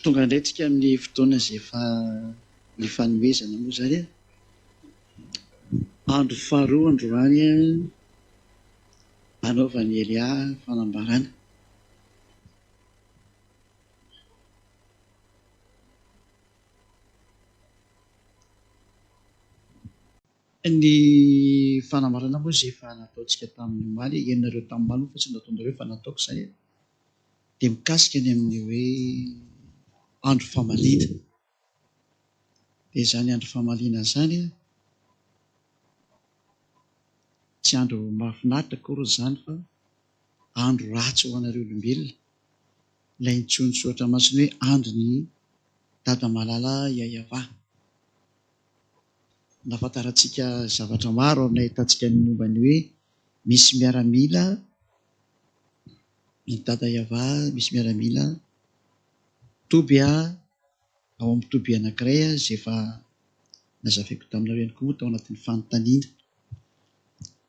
Tonga indray tsika amin'ny fotoana izay efa nifanomezana moa izany an. Andro faharoa androany anaovan'i Elia fanambarana. Ny fanambarana moa izay efa nataontsika tamin'ny omaly, henonareo tamin'ny omaly moa fa tsy nataonareo fa nataoko izay an. Dia mikasika ny amin'ny hoe andro famaliana. Dia izany andro famaliana izany an, tsy andro mahafinaritra akory izany fa andro ratsy ho anareo olombelona. Ilay nitsoin'ny soratra masina hoe andron'i Dada malala Yayavah. Nahafantarantsika zavatra maro ary nahitantsika ny momba ny hoe misy miaramila ny Dada Yavah, misy miaramila toby ao amin'ny toby anankiray izay efa nazavaiko taminareo ihany koa moa tao anatin'ny fanontaniana.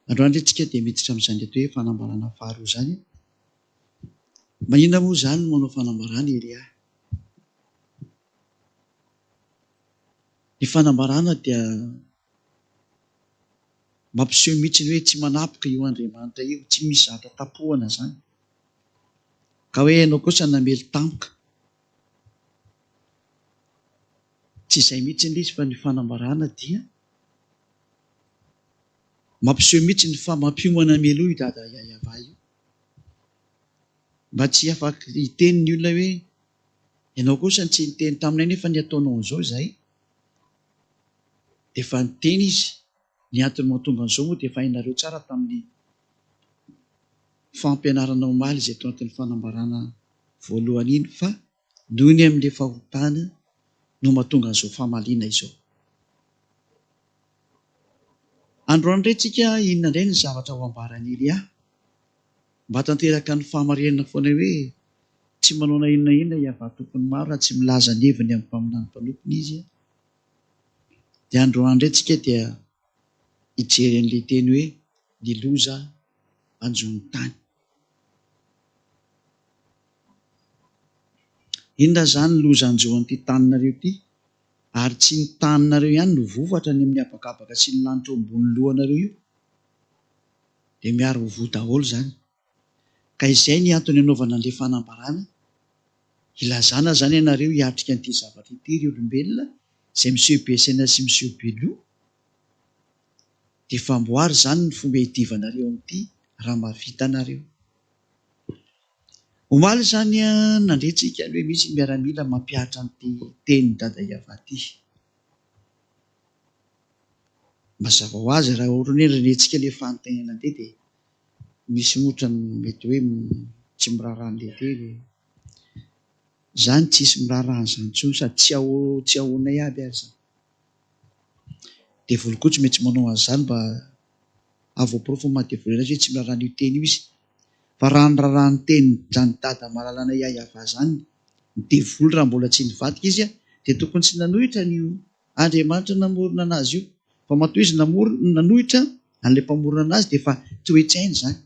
Androany indray tsika dia miditra amin'izany atao hoe fanambarana faharoa izany. Maninona moa izany no manao fanambarana ery ahy? Ny fanambarana dia mampiseho mihitsy ny hoe tsy manapoka io Andriamanitra io, tsy misy zavatra tapohana izany. Ka hoe ianao kosa namely tampoka. Tsy izay mihitsy ilay izy fa ny fanambarana dia mampiseho mihitsy ny fa mampiomana mialoha io Dada Yayava io. Mba tsy afaka hiteny ny olona hoe Ianao kosa tsy niteny taminay nefa ny ataonao an'izao izahay. Dia efa niteny izy. Ny antony mahatonga an'izao moa dia efa hainareo tsara tamin'ny fampianarana omaly izay tao anatin'ny fanambarana voalohany iny fa noho ny amin'ilay fahotana no mahatonga an'izao famaliana izao. Androany indray tsika inona indray ny zavatra ho ambaran'i Elia? Mba tanteraka ny fahamarinana foana hoe tsy manao na inona na inona Iavah Tompon'ny maro raha tsy milaza ny heviny amin'ny mpaminany mpanompony Izy. Dia androany indray tsika dia hijery an'ilay teny hoe ny loza hanjo ny tany. Inona izany loza hanjo an'ity taninareo ity? Ary tsy ny taninareo ihany no voa fa hatrany amin'ny habakabaka sy ny lanitra eo ambony lohanareo io. Dia miaro ho voa daholo izany. Ka izay ny antony anaovana an'ilay fanambarana, ilazana izany ianareo hiatrika an'ity zavatra ity ry olombelona izay miseho be saina sy miseho be loha, dia efa amboary izany ny fomba hiadivanareo amin'ity raha mahavita anareo. Omaly izany nandre tsika ny hoe misy miaramila mampihatra an'ity tenin'i Dada Yavah ity. Mazava ho azy raha ohatra hoe renentsika ilay fanontaniana andeha dia misy moa ohatran'ny mety hoe tsy miraharaha an'ilay teny e. Izany tsisy miraharaha an'izany intsony sady tsy ao tsy ahoanay aby ary izany. Devoly koa tsy maintsy manao an'izany mba hahavoaporofo ny maha devoly anazy hoe tsy miraharaha an'io teny io izy. Fa raha ny raharaha ny tenin'izany dada malalanay Yahya izany, ny devoly raha mbola tsy nivadika izy dia tokony tsy nanohitra an'io Andriamanitra namorona anazy io. Fa matoa izy namorona, nanohitra an'ilay mpamorona anazy dia efa toe-tsainy izany.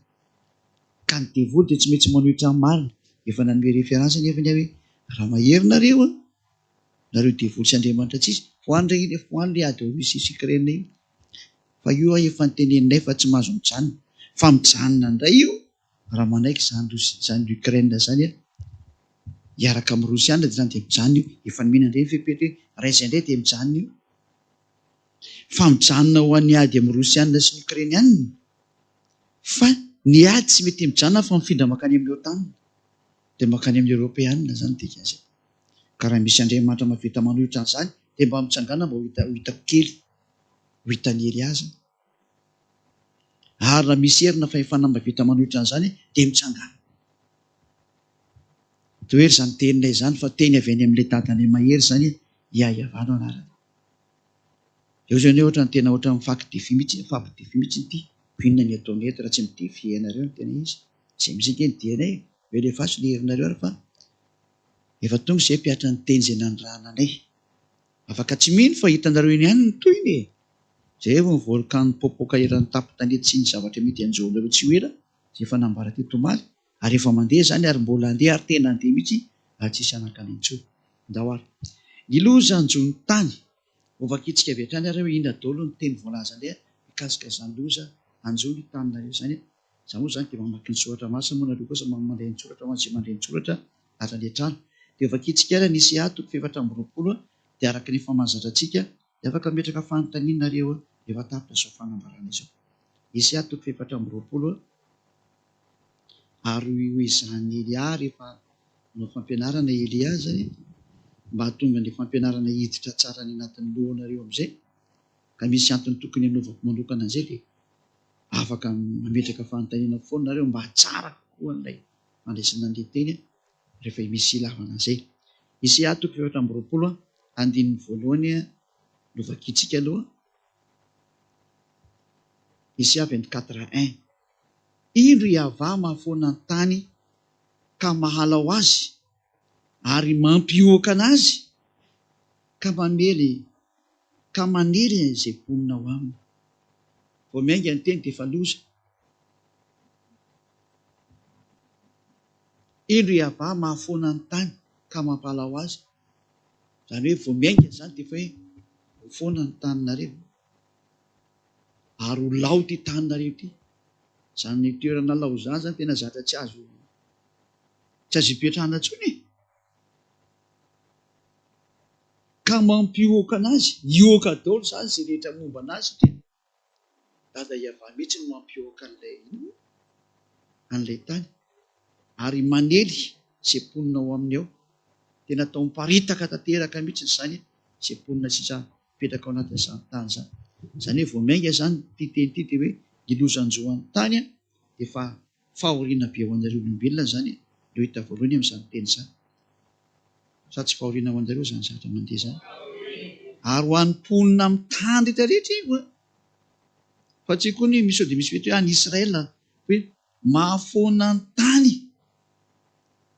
Ka ny devoly dia tsy maintsy manohitra ny marina. Efa nanome référence anefa ny ahy hoe raha mahery nareo an, nareo devoly sy Andriamanitra tsisy, foano re iny, foano le ady ao Russie sy Ukraine iny. Fa io aho efa noteneninay fa tsy mahazo mijanona. Fa mijanona indray io raha manaiky izany Rosia, izany Ukraine izany an, hiaraka amin'ny Rosiana dia izany dia mijanona io. Efa nomena indray ny fepetra hoe raha izay indray dia mijanona io. Fa mijanona ho an'ny ady amin'ny Rosiana sy ny Ukrainiana. Fa ny ady tsy mety mijanona fa mifindra mankany amin'ny OTAN. Dia mankany amin'ny Eoropeana izany dikan'izay. Ka raha misy Andriamanitra mahavita manohitra an'izany dia mba mitsangàna mba ho hita, ho hitako kely. Ho hitan'i Elia izany. Ary raha misy hery na fahefana mahavita manohitra an'izany dia mitsangàna. Tohero izany teninay izany fa teny avy any amin'ilay dadanay mahery izany Yahyavan no anarany. Eo izany hoe ohatran'ny tena ohatran'ny mifaky-défi mihitsy, mifampi-défi mihitsy ity. Inona ny ataonay eto raha tsy mi-défier anareo no tena izy. Izay mihitsy ange ny dianay e. Hoe alefaso ny herinareo ary fa efa tonga izay mpihatra ny teny izay nanirahana anay. Afaka tsy mino fa hitanareo eny ihany ny tohiny e! Jereo ny volcan mipoapoaka eran'ny tampon-tanety sy ny zavatra mety hanjo anareo tsy ho ela izay efa nambara teto omaly ary efa mandeha izany ary mbola handeha ary tena handeha mihitsy ary tsy hisy hanakana intsony. Ndao ary. Ny loza hanjo ny tany. Hovakintsika avy hatrany ary hoe inona daholo ny teny voalaza aleha mikasika izany loza hanjo ny taninareo izany. Izaho moa izany dia mamaky ny soratra masina moa nareo kosa mandray an-tsoratra ho an'izay mandray an-tsoratra hatrany an-trano. Dia hovakintsika ary ny Isaia toko faha-24 dia araka ny efa mahazatra antsika dia afaka mametraka fanontaniana nareo rehefa tapitra izao fanambarana izao. Isaia toko faha-24 ary ho ezahan'i Elia rehefa hanao fampianarana i Elia izany mba hahatonga ny fampianarana hiditra tsara any anatin'ny lohanareo amin'izay ka misy antony tokony hanaovako manokana an'izay dia afaka mametraka fanontaniana foana nareo mba hahatsara kokoa an'ilay fandraisana an'ilay teny rehefa misy ilavana an'izay. Isaia toko faha-24 andininy voalohany no vakintsika aloha. Isaia 24 un. Indro Iavah mahafoana ny tany ka mahalao azy ary mampihoaka anazy ka mamely ka manery izay mponina ao aminy. Vao miainga ny teny dia efa loza. Indro Iavah mahafoana ny tany ka mampalao azy. Izany hoe vao miainga izany dia efa hoe ho foana ny taninareo. Ary ho lao ity taninareo ity. Izany toerana lao izany izany tena zatra tsy azo tsy azo ipetrahana intsony e. Ka mampihoaka anazy, hihoaka daholo izany izay rehetra momba anazy satria Dada Iavah mihitsy no mampihoaka an'ilay an'ilay tany ary manely izay mponina ao aminy ao. Tena atao miparitaka tanteraka mihitsy izany izay mponina sisa mipetraka ao anatin'izany tany izany. Izany hoe vao miainga izany ity teny ity dia hoe ny lozan-jo an'ny tany dia efa fahoriana be ho anareo olombelona izany no hita voalohany amin'izany teny izany. Sa tsy fahoriana ho anareo izany zavatra mandeha izany? Ary ho an'ny mponina amin'ny tany rehetra rehetra io an! Fa tsy koa ny misy sao dia misy mety hoe any Israël hoe mahafoana ny tany.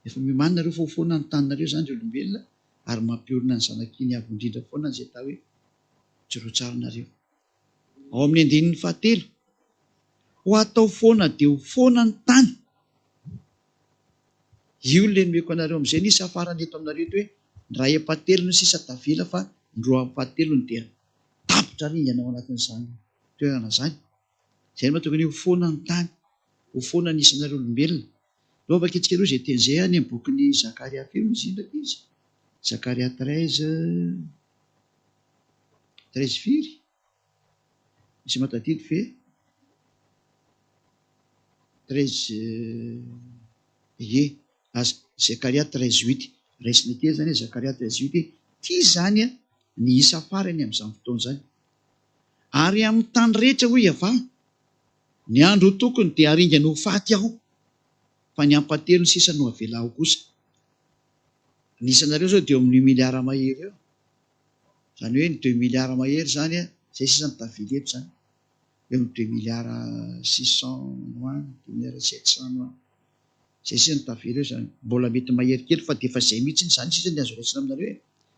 Efa miomàna nareo fa ho foana ny taninareo izany ry olombelona ary mampiorina ny zanak'iny avo indrindra foana izay atao hoe jereo tsara nareo. Ao amin'ny andininy fahatelo, Ho atao foana dia ho foana ny tany. Io ilay nomeko anareo amin'izay ny isa farany eto aminareo eto hoe ny iray ampahatelony sisa tavela fa ny roa ampahatelony dia tapitra ringana ao anatin'izany toerana izany. Izay no mahatonga ny hoe ho foana ny tany, ho foana ny isanareo olombelona. Aleo vakintsika aloha izay teny izay any amin'ny bokin'i Zakaria firy moa izy iny ilay izy? Zakaria 13. 13 firy? Misy mahatadidy ve? 13 ie, Zakaria 13 huit. Raisina kely izany hoe Zakaria 13 huit hoe ity izany ny isa farany amin'izany fotoana izany. Ary amin'ny tany rehetra hoy Yavah, ny andro ho tokony dia haringana ho faty aho, fa ny ampahatelony sisa no havela aho kosa. Ny isanareo izao dia eo amin'ny milliard mahery eo. Izany hoe ny deux milliards mahery izany an, izay sisa no tavela eto izany. Eo amin'ny deux milliards 600 any ho any, deux milliards 700 any ho any. Izay sisa no tavela eo izany. Mbola mety mahery kely fa dia efa izay mihitsy izany sisa ny azo raisina aminareo e.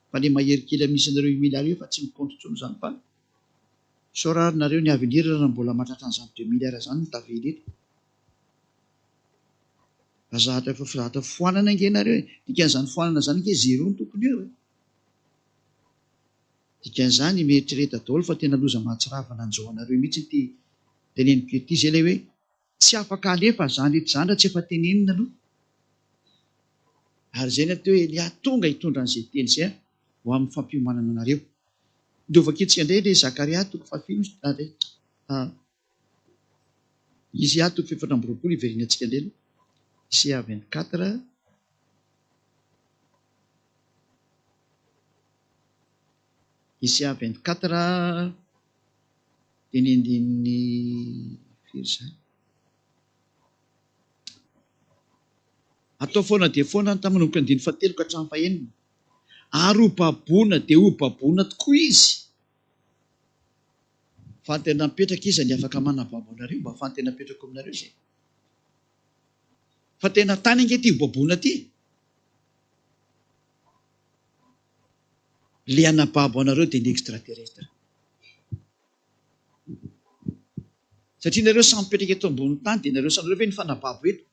Fa ilay mahery kely amin'ny isanareo io milliards io efa tsy mi-compte intsony izany fa sao raha ary nareo ny avenir raha mbola mahatratra an'izany deux milliards izany no tavela eto. Fa zahatra efa zahatra foanana ange nareo e. Dikan'izany foanana izany ange zéro no tokony eo e. Dikan'izany mieritrereta daholo fa tena loza mahatsiravina hanjo anareo mihitsy ity teneniko ity. Izay ilay hoe tsy afaka alefa izany rehetra izany raha tsy efa tenenina aloha. Ary izay ny atao hoe Elia tonga hitondra an'izay teny izay ho amin'ny fampiomanana anareo. Ndeha hovakintsika indray ilay Zakaria toko fahafito Isaia toko faha-24 hiverenantsika indray aloha. Isaia 24. Isaia 24 dia ny andininy firy izany? Atao foana dia foana ny manomboka andininy fahatelo ka hatramin'ny fahenina. Ary ho baboina dia ho baboina tokoa izy. Fa ny tena mipetraka iza ny afaka manababo anareo mba fa ny tena mipetrako aminareo izay. Fa tena tany ange ity hobaboina ity e. Le hanababo anareo dia ny extraterrestre. Satria nareo samy mipetraka eto ambonin'ny tany dia nareo samy nareo ve nifanababo eto?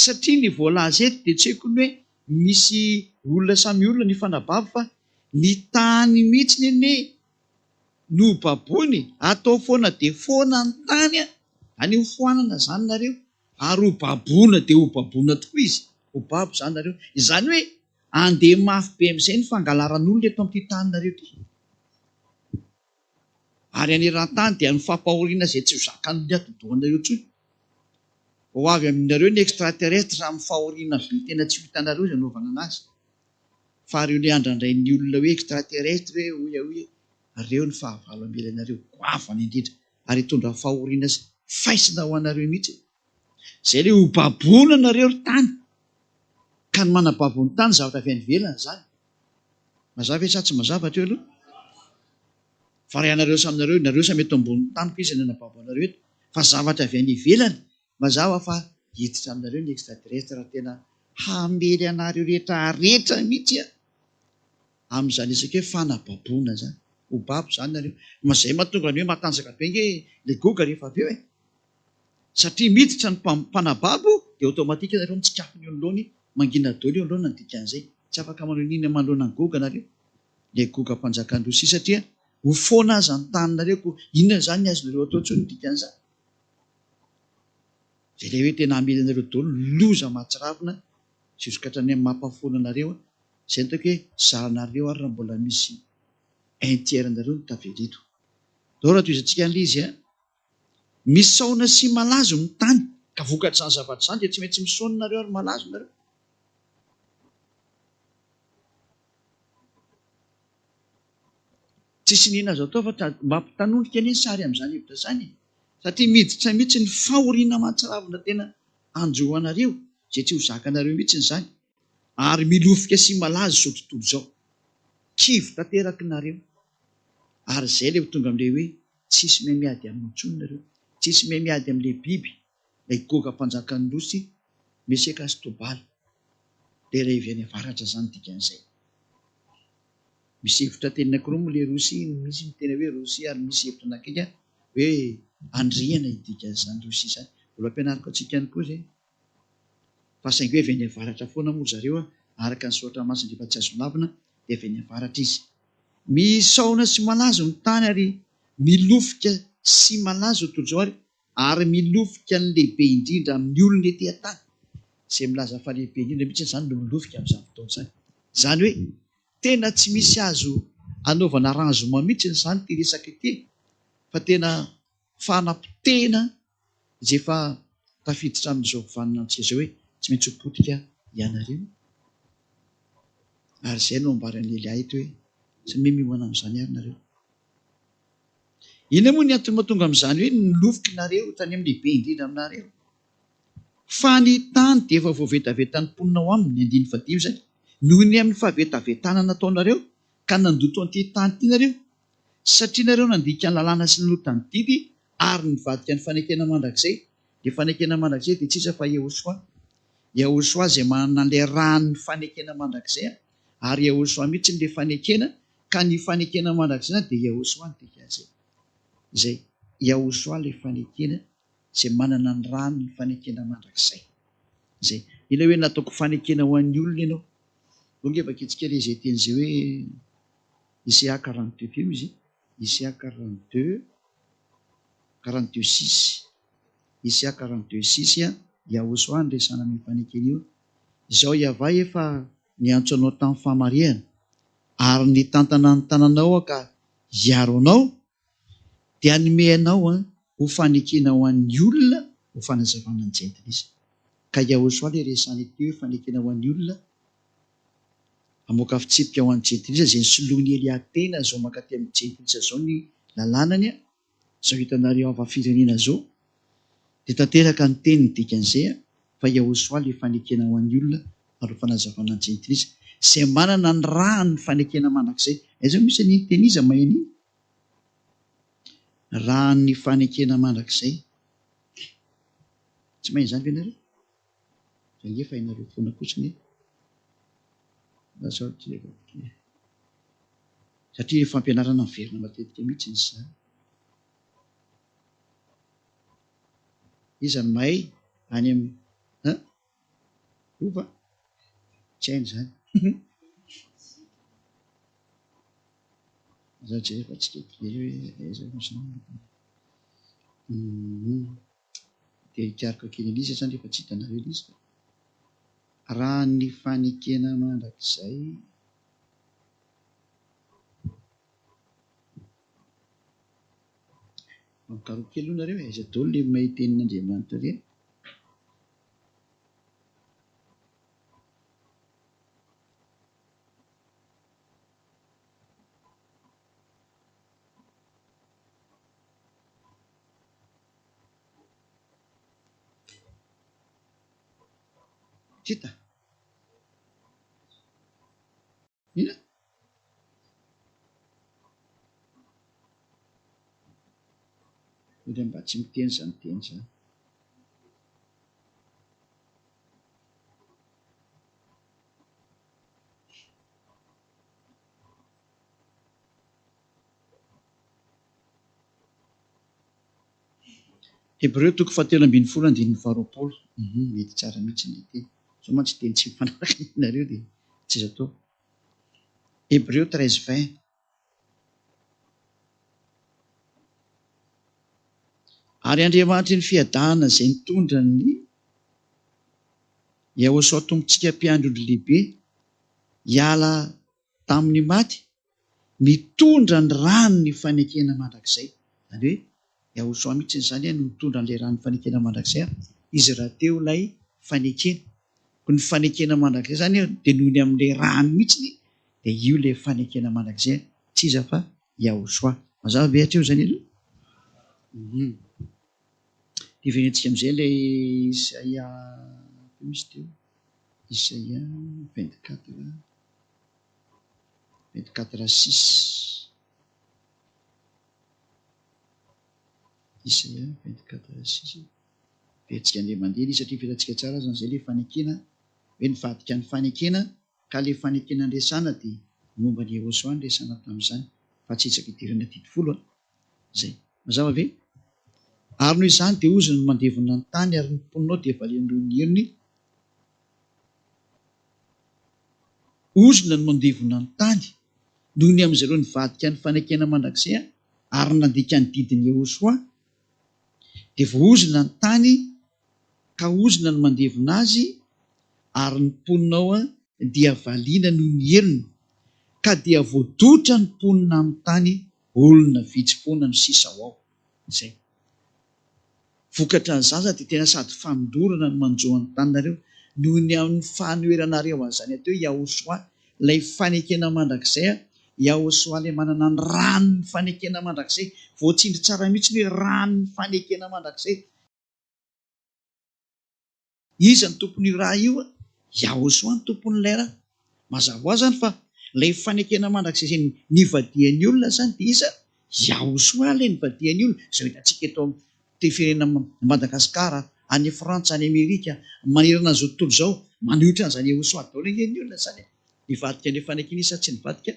Satria ny voalaza eto dia tsy haiko ny hoe. misy olona samy olona nifanababo fa ny tany mihitsy anie no baboiny, atao foana dia foana ny tany an! Any ho foanana izany nareo ary ho baboina dia ho baboina tokoa izy, ho babo izany nareo. Izany hoe andeha mafy be amin'izay ny fangalaran'olona eto amin'ity taninareo ity. Ary any eran-tany dia ny fampahoriana izay tsy ho zakan'ny atidohanareo intsony. Ho avy aminareo ny extraterrestre amin'ny fahoriana be tena tsy ho hitanareo izay anaovana anazy. Fa ireo le andrandrain'ny olona hoe extraterrestre hoe hoy aho hoe ireo ny fahavalo hamely anareo goavana indrindra ary hitondra fahoriana sy faisina ho anareo mihitsy. Izay le ho baboina nareo ry tany. Ka ny manababo ny tany zavatra avy any ivelany izany. Mazava ve sa tsy mazava hatreo aloha? Fa raha ianareo samy nareo, nareo samy eto ambonin'ny tany koa iza no hanababo anareo eto? Fa zavatra avy any ivelany, mazava fa hiditra aminareo ny extraterrestre raha tena hamely anareo rehetra rehetra mihitsy an! Amin'izany resaka hoe fanababoana izany. Ho babo izany nareo. Ma izay mahatonga ny hoe matanjaka be ange ilay Goga rehefa avy eo e! Satria miditra ny mpanababo dia automatique nareo mitsikafona eo anoloany, mangina daholo eo anoloana ny dikan'izay. Tsy afaka manao n'inona manoloana an'i Goga nareo. Ilay Goga mpanjakan'i Rosia satria ho foana aza ny taninareo koa inona izany ny azonareo atao intsony ny dikan'izany. Izay ilay hoe tena hamely anareo daholo ny loza mahatsiravina jusqu'à hatrany amin'ny mampahafoana anareo. Izay no ataoko hoe zaranareo ary raha mbola misy un tiers anareo no tavela eto. Ndao raha tohizantsika an'ilay izy a. Misaona sy malazo ny tany, ka vokatr'izany zavatra izany dia tsy maintsy misaona nareo ary malazo nareo. Tsisy n'inona azo atao fa mampitanondrika anie ny sary amin'izany hevitra izany e! Satria miditra mihitsy ny fahoriana mahatsiravina tena hanjo anareo, izay tsy ho zakanareo mihitsy izany, ary milofika sy malazo izao tontolo izao. Kivy tanteraka nareo. Ary izay ilay ho tonga amin'ilay hoe tsisy mahay miady aminy intsony nareo. Tsisy mahay miady amin'ilay biby, ilay Goga mpanjakan'ny Rosy, Meseka sy Tobala. Ilay iray avy any avaratra izany dikan'izay. Misy hevitra teny anankiroa moa ilay Rosia, misy miteny hoe Rosia ary misy hevitra anankiray hoe andriana io dikan'izany Rosia izany. Mbola ampianariko antsika ihany koa izay. Fa saingy hoe avy any avaratra foana moa ry zareo araka ny soratra masina rehefa tsy azo lavina dia avy any avaratra izy. Misaona sy malazo ny tany ary milofika sy malazo tojo ary ary milofika ny lehibe indrindra amin'ny olona ety an-tany. Izay milaza fa lehibe indrindra mihitsy izany no milofika amin'izany fotoana izany. Izany hoe tena tsy misy azo anaovana arrangement mihitsy izany ity resaka ity fa tena fanapotehina izay efa tafiditra amin'izao vaninandrontsika izao hoe tsy maintsy ho potika ianareo. Ary izay no ambaran'i Elia eto hoe tsy miomana amin'izany ary nareo. Inona moa ny antony mahatonga amin'izany hoe ny lofoky nareo tany amin'ny lehibe indrindra aminareo? Fa ny tany dia efa voavetavetan'ny mponina ao aminy, andininy fahadimy izany, noho ny amin'ny fahavetavetana nataonareo ka nandoto an'ity tany ity nareo, satria nareo nandika ny lalàna sy nanota ny didy ary nivadika ny fanekena mandrakizay. Ny fanekena mandrakizay dia tsy iza fa Yehosua. Yehosua izay manana an'ilay ràn'ny fanekena mandrakizay, ary Yehosua mihitsy ilay fanekena Ka ny fanekena mandrakizay dia Yahoshuah no dikan'izay. Izay Yahoshuah ilay fanekena izay manana ny rany ny fanekena mandrakizay. Izay. Ilay hoe nataoko fanekena ho an'ny olona ianao. Vao nge vakintsika ilay izay teny izay hoe Isaia 42 teo izy. Isaia 42, 42 six. Isaia 42 six, Yahoshuah no resahana amin'io fanekena io. Izao Yavah efa niantso anao tamin'ny fahamarihana ary nitantana ny tananao aho ka hiaro anao, dia hanome anao ho fanekena ho an'ny olona ho fanazavana ny jentilisa. Ka Yahoshuah ilay resahana ety hoe fanekena ho an'ny olona, hamoaka fitsipika ho an'ny jentilisa izay nisoloan'i Elia tena izao mankaty amin'ny jentilisa izao ny lalànany, Izao hitanareo hafa firenena zao dia tanteraka ny teny ny dikan'izay a, fa Yahoshuah le fanekena ho an'ny olona ary ho fanazavana ny jentilisa izay manana ny ràny ny fanekena mandrakizay. Aiza moa misy an'iny teny iza mahay an'iny? Ràn'ny fanekena mandrakizay. Tsy mahay an'izany ve nareo? Fa ange fa hainareo foana kosa anie. Lasa Satria fampianarana miverina matetika mihitsy izany. Iza no mahay any amin'ny hein? Hova? Tsy hainy izany. Aza jerevantsika kely hoe aiza moa izany. Dia hikaroka kely an'iza izany rehefa tsy hitanareo ilay izy ka. Raha ny fanekena mandrakizay. Mba mikaroka kely aloha nareo e, aiza daholo ilay mahay tenin'Andriamanitra ireny. Hita? Inona? Mody mba tsy miteny izany teny izany. Hebreo toko fahatelo ambin'ny folo andininy faharoapolo. Mety tsara mihitsy ilay teny. Izao mantsy teny tsy mifanaraka aminareo dia tsy azo atao. Hebreo 13 20. Ary Andriamanitry ny fiadanana izay nitondra ny Yahosoa Tompontsika Mpiandry ondry lehibe hiala tamin'ny maty, mitondra ny ran'ny fanekena mandrakizay. Izany hoe Yahosoa mihitsy izany no mitondra an'ilay ran'ny fanekena mandrakizay, izy rahateo ilay fanekena. Koa ny fanekena mandrakizay izany dia noho ny amin'ilay rany mihitsy dia io ilay fanekena mandrakizay, tsy iza fa Yahosoa. Mazava ve hatreo izany aloha? Dia hiverentsika amin'izay ilay Isaia, teo misy teo, Isaia 24, 24 6. Isaia 24 6. Verintsika indray mandeha ilay izy satria vitantsika tsara aza izay ilay fanekena, hoe nivadika ny fanekena ka ilay fanekena niresahana dia momba an'i Yehosua niresahana tamin'izany fa tsy hitsaka idirana didy folo an! Izay. Mazava ve? Ary noho izany dia ozona ny mandevona ny tany ary ny mponina ao dia valian'ireo ny heriny, ozona ny mandevona ny tany noho ny amin'izy ireo nivadika ny fanekena mandrakizay ary nandika ny didin'i Yehosua. Dia voaozona ny tany ka ozona ny mandevona azy ary ny mponina ao dia valiana noho ny helony, ka dia voadotra ny mponina amin'ny tany, olona vitsy foana no sisa ao ao. Izay. Vokatra ny zaza dia tena sady fandorana no manjo an'ny taninareo noho ny amin'ny fanoheranareo an'izany atao hoe Yahoshuah, ilay fanekena mandrakizay, Yahoshuah ilay manana ny ran'ny fanekena mandrakizay, voatsindry tsara mihitsy ny hoe ran'ny fanekena mandrakizay. Iza no tompon'io ra io? Yahoshuah no tompon'ilay ra. Mazava ho azy izany fa ilay fanekena mandrakizay izay nivadihan'ny olona izany dia iza? Yahoshuah ilay nivadihan'ny olona. Izao hitantsika eto amin'ity firenena Madagasikara, any Frantsa, any Amerika, manerana an'izao tontolo izao, manohitra an'izany Yahoshuah daholo ange ny olona izany e. Nivadika an'ilay fanekena izy sa tsy nivadika?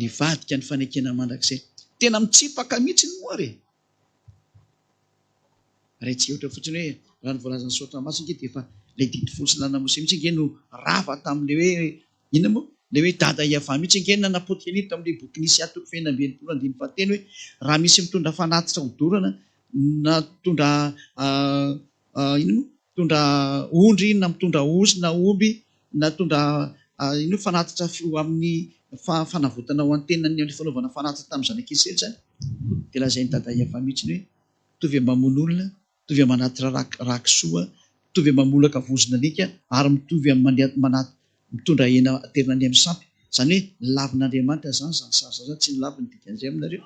Nivadika ny fanekena mandrakizay. Tena mitsipaka mihitsy moa re. Raha tsy ohatra fotsiny hoe raha ny voalazan'ny soratra masina ange dia efa ilay didy folo sy lalàna Mosesy mihitsy ange no rava tamin'ilay hoe inona moa? Ilay hoe dada Iavah mihitsy ange no nanapotika an'iny tamin'ilay bokin'i Isaia toko fahenina amby enimpolo andininy fahatelo hoe raha misy mitondra fanatitra hodorana na mitondra inona moa? Mitondra ondry na mitondra osy na omby na mitondra inona moa fanatitra ho amin'ny fanavotana ho an'ny tenany amin'ny fanaovana fanatitra tamin'ny zanak'Israely izany dia lazain'i dada Iavah mihitsy hoe Mitovy amin'ny mamono olona, mitovy amin'ny manatitra ra kisoa, mitovy amin'ny mamolaka vozon'alika ary mitovy amin'ny mitondra hena aterina any amin'ny sampy. Izany hoe lavin'Andriamanitra izany izany sazy izany, tsy nolaviny ny dikan'izay aminareo?